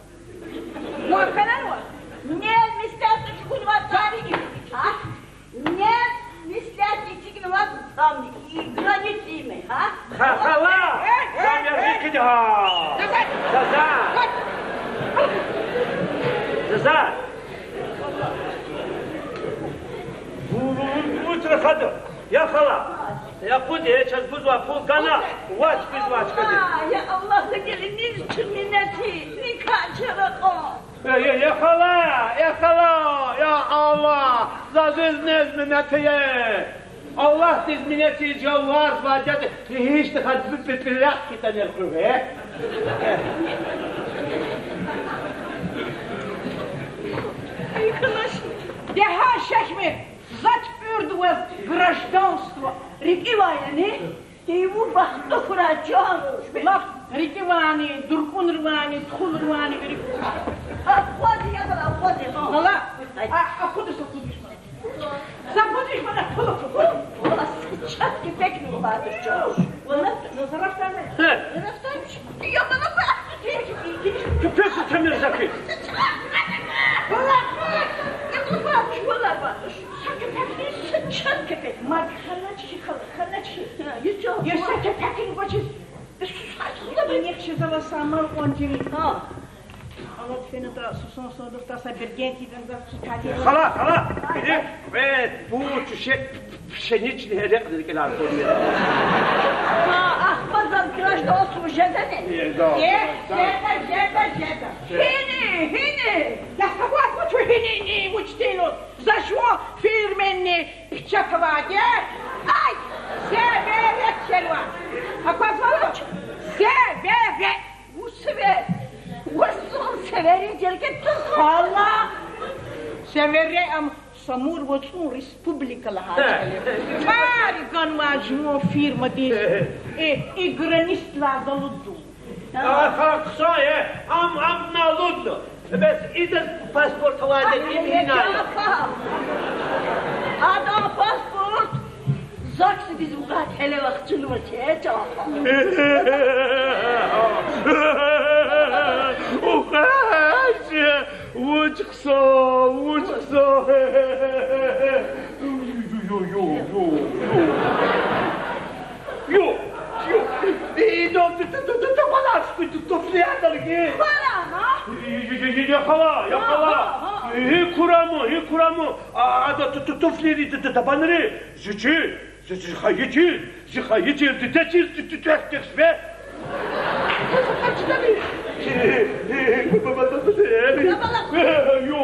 Ван хьанарва? Нез меслятда чӏугунвай тари, а? Нез меслятда чӏугунвай там и гранист им, а? Ха-, хала, зам яргъи хъийиди гьа. Заза! Заза! Заза! Ву-, ву-, ву-, вуч рахада? Я хала, я акъуд, я чаз гузвай пул гана, вач физвай чкадиз. А, я Аллагь, за геле низ чун минет ая, ни кар чара кьван. Я, я, я хала, я хала, я Аллагь, заз низ минет ая. Аллагьдиз минет ая, жаварзавайди я, гьич тахьайтӏа бу-, бу-, бу-, пилак хьтинди хьуй. Дагъа шехьмир. За тӏуьрдаваз гражданство рикӏивай яни? Иву бахту хьурай чан. Лап рикӏивайни, дуркӏунривайни, тухулривайни вири. Акъвази, я бала, акъвази, гьа. Гьала, а, акъудиз, акъудиз. Акъудиз, бала, пул, пул. Валлагь, са чӏехи кепекни авайди туш чан. Валлагь, зарафатар. Гье. Зарафатар. Я бала, бала. Кепек, кепек, Мирзаки. Валлагь, валлагь. Я бала, бала, валлагь, бала. Са кепекни, са чӏехи кепек. Мад хьанач хьи, хьанач хьи. Я са кепекни гвачиз. Бес сусаз худа бе. Нихъ чизава са мал кьван тири. Гьа. Алад фенатӏа сусан садухтӏа са бергентидин за сукати. Хала, хала. Иди, э, бу чуьше пшеничный гьерекьдин кӏелар курме. Ма, ахпа заз гражданство жедани? Э, да. Э, жеда, жеда, жеда. Гьини, гьини. Я са вач, вуч гьини, гьини, вуч тилу. За жуван фирменный печать авайди я. Ай, север кхьенва. Аквазвани вуч? Север. Вуч север? Вуч зун северин жергет тур? Аллагь. Севере ам Самур вацӏун республика лагьай чӏал я. Тӏвар ганвай жуван фирмадиз. Э, и границадилай залудзава. Аха, хъсан я, ам, ам налудна. Бес идаз паспорт авайди, им гьинай. Адан паспорт ЗАГСдиз вугад гьеле вахчунвач, э, чан. Ухаш, вуч хъсан, вуч хъсан. Ё, ё, ё, ё, ё. Ё, ё. Э, ну, т-, т-, т-, т-, т-, баланс, т-, т-, туфли аталги. Хварама? Э, э, э, э, э, я хала, я хала. Ага, ага. Э, кураму, э, кураму. А, а, т-, т-, т-, туфлири, т-, т-, табанри. Зичи, зичи, хайичи, зи хайичи, дидечи, т-, т-, т-, т-, ве. Ё, ё,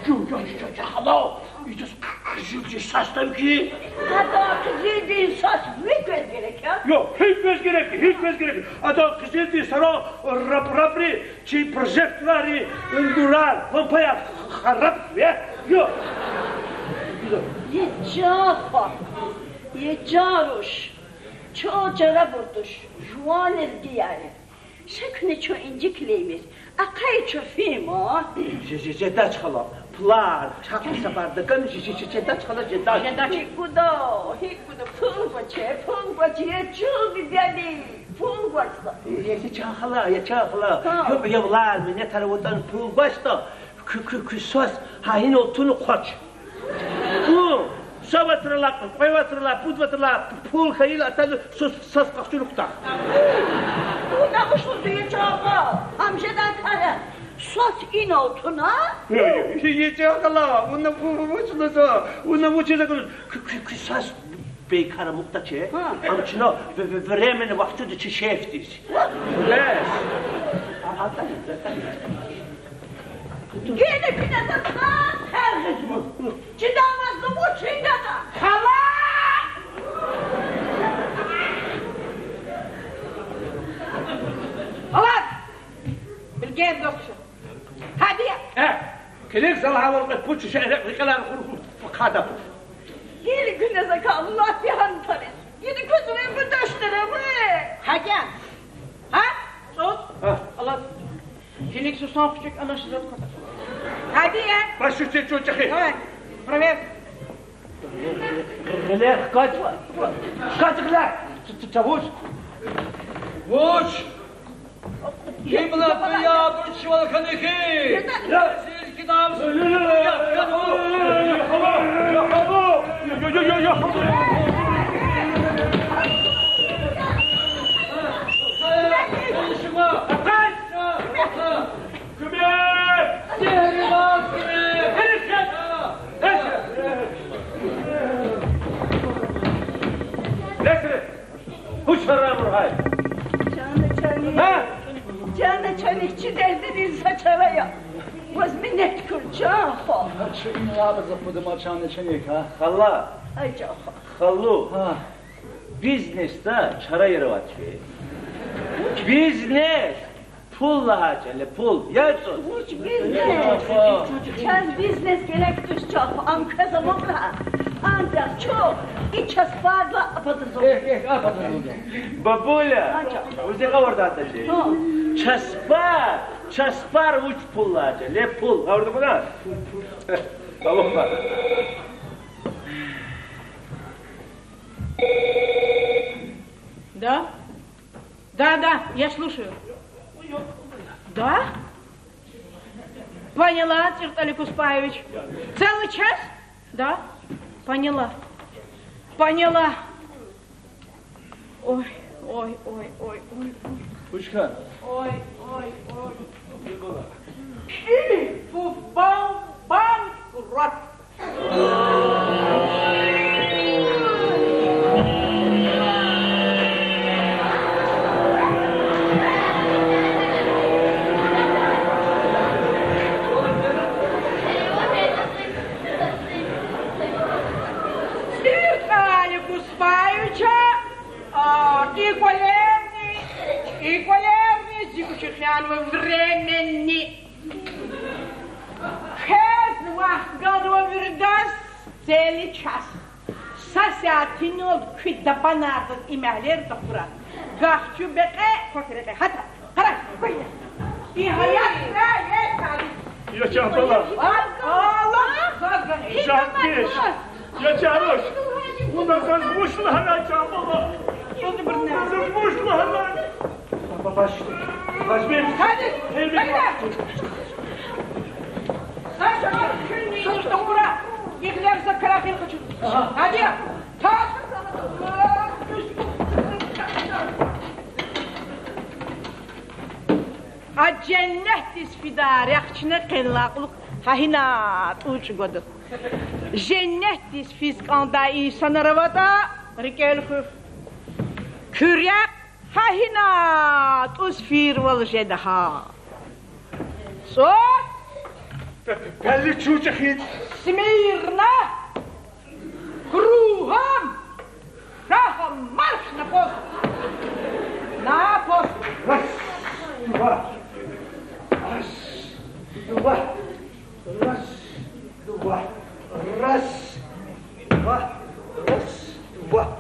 ё, ё, ё, я хала. Идаз к-, кизилдин сас тахьай. Адан кизилдин сас гьикӀ квез герек я? Ё, гьикӀ квез герек, гьикӀ квез герек. Адан кизилдин сара раб-, рабри, чи прожекторри, нурар, лампаяр х-, х-, хараб я. Ё. Е чан хва, е чан руш, чун чарабур туш, жуван лезгияр я. Ша куьне чун инжиклеймир. Ахъая чун фин ман. Же, же, жедач хала. Пулар, чахъ сапар дакӀан, же, же, же, жедач хала, жедач. Жедач. ГьикӀ гуда, гьикӀ гуда, пул гвач, пул гвач, я чун дидеди, пул гвачда. Е, е, я чан хала, я чан хала. Гьа. Гьикьван валай минетар аватӀани пул гвачда, куь, куь, куь сас гьа инал туна квач. Пул, са вацралай, кьве вацралай, пуд вацралай пул хьайила атана сус, сас къахчуна хутахда. Вуна вуч лугьуда, я чан хва? Ам жедай кар я. Сас инал туна? Е, е, я чан хала, вуна ву-, ву-, вуч лугьузва, вуна вучиз акуна, куь, куь, куь сас бейкар амукьдач. Гьа. Ам чна в-, в-, временно вахчуда чи шефдиз. Бес. А, а, а, а. Гила куьне за сад хъел гъизва. Чи дамаз лугьуз чида за. Хала! Алад! Билгез гваз хъша. Гьади я. Э, килиг, зал гьавал кьве пуд шуьше эрекь рикӀелай хур-хур хъада. Гила куьне за каллати гьантариз. Гила куьне за куьташдара гъве. Гьади я. Гьа? ЦӀуд? Гьа. Алад. Килиг, сусан хъуьчӀуьк анашзад квада. Гьади я. Баш уьстиз чун чӀехи. Давай, проверка. Гъиле хкаж, хкаж гъиле. Т-, т-, чавуш. Вуч? Гьим лап я, бурчвал хьана хьи. Я. Сиз кидам. Я, я, я. Шума. Куьмек! Сигьрбаз куьмек! Гьерекет! Гьерекет! Несре! Гьушарар гьай! Чана чани! Гьа? Чана чани, чи дердиниз са чара я. Ваз минет кур, чан хва. Чу ина абур за пудама чана чани ка. Хала. Ай, чан хва. Халу. Гьа. Бизнесда чараяр авач. Бизнес! Пул лагьай чӀал я, пул. Я цӀуд. Вуч бизнес? Чаз бизнес герек туш, чан хва, ам квез амукьда. Анжах чун и часпардилай абадзава. Эхь, эхь, абадзава. Бабуля, вузи гъавурда атачи. Гьа. Часпар, часпар вуч пул лагьай чӀал я, пул. Гъавурда кьуна? Алуха. Да? Да, да, я слушаю. Да? Поняла, ЦӀиртӀали Куспаевич. Целый час? Да. Поняла. Поняла. Ой, ой, ой, ой, ой, ой. Пушка. Ой, ой, ой. Пиф-пуф-бам, банкрот. ЦӀиртӀали Куспаевича, а, и кӀвалерни, и кӀвалерни зи кӀвачи хъянва временный. Квез вахт ганва виридаз целый час. Са сятинал куь дабанардаз и мягьлер тахьурай. Гахчу бекье, квахь рекье. Гьата, гьара, гьая. И гьаят я, я чан бала. Аллагь, Аллагь. Чан пиш. Я чан руш. Вуна заз вуч лагьанай, чан бала? Вуна заз вуч лагьанай? Баба, баш. Баш бен. Гьади, гьади. Саша, куьн мин тахьурай. Ага. Гьади, та-, а женнетдиз фидай рехъ чна къенлай кьулухъ гьа гьина тӀуз чӀугвада. Женнетдиз физ кӀандай инсанар аватӀа, рикӀел хуьх. Куь рехъ гьа гьина тӀуз фирвал жеда гьа. ЦӀуд. Бе-, бе-, бели чун чӀехи. Смирно! Кругом! Шагом марш на пост! На пост! Раз, два. Раз, два. Раз, два. Раз, два. Раз, два.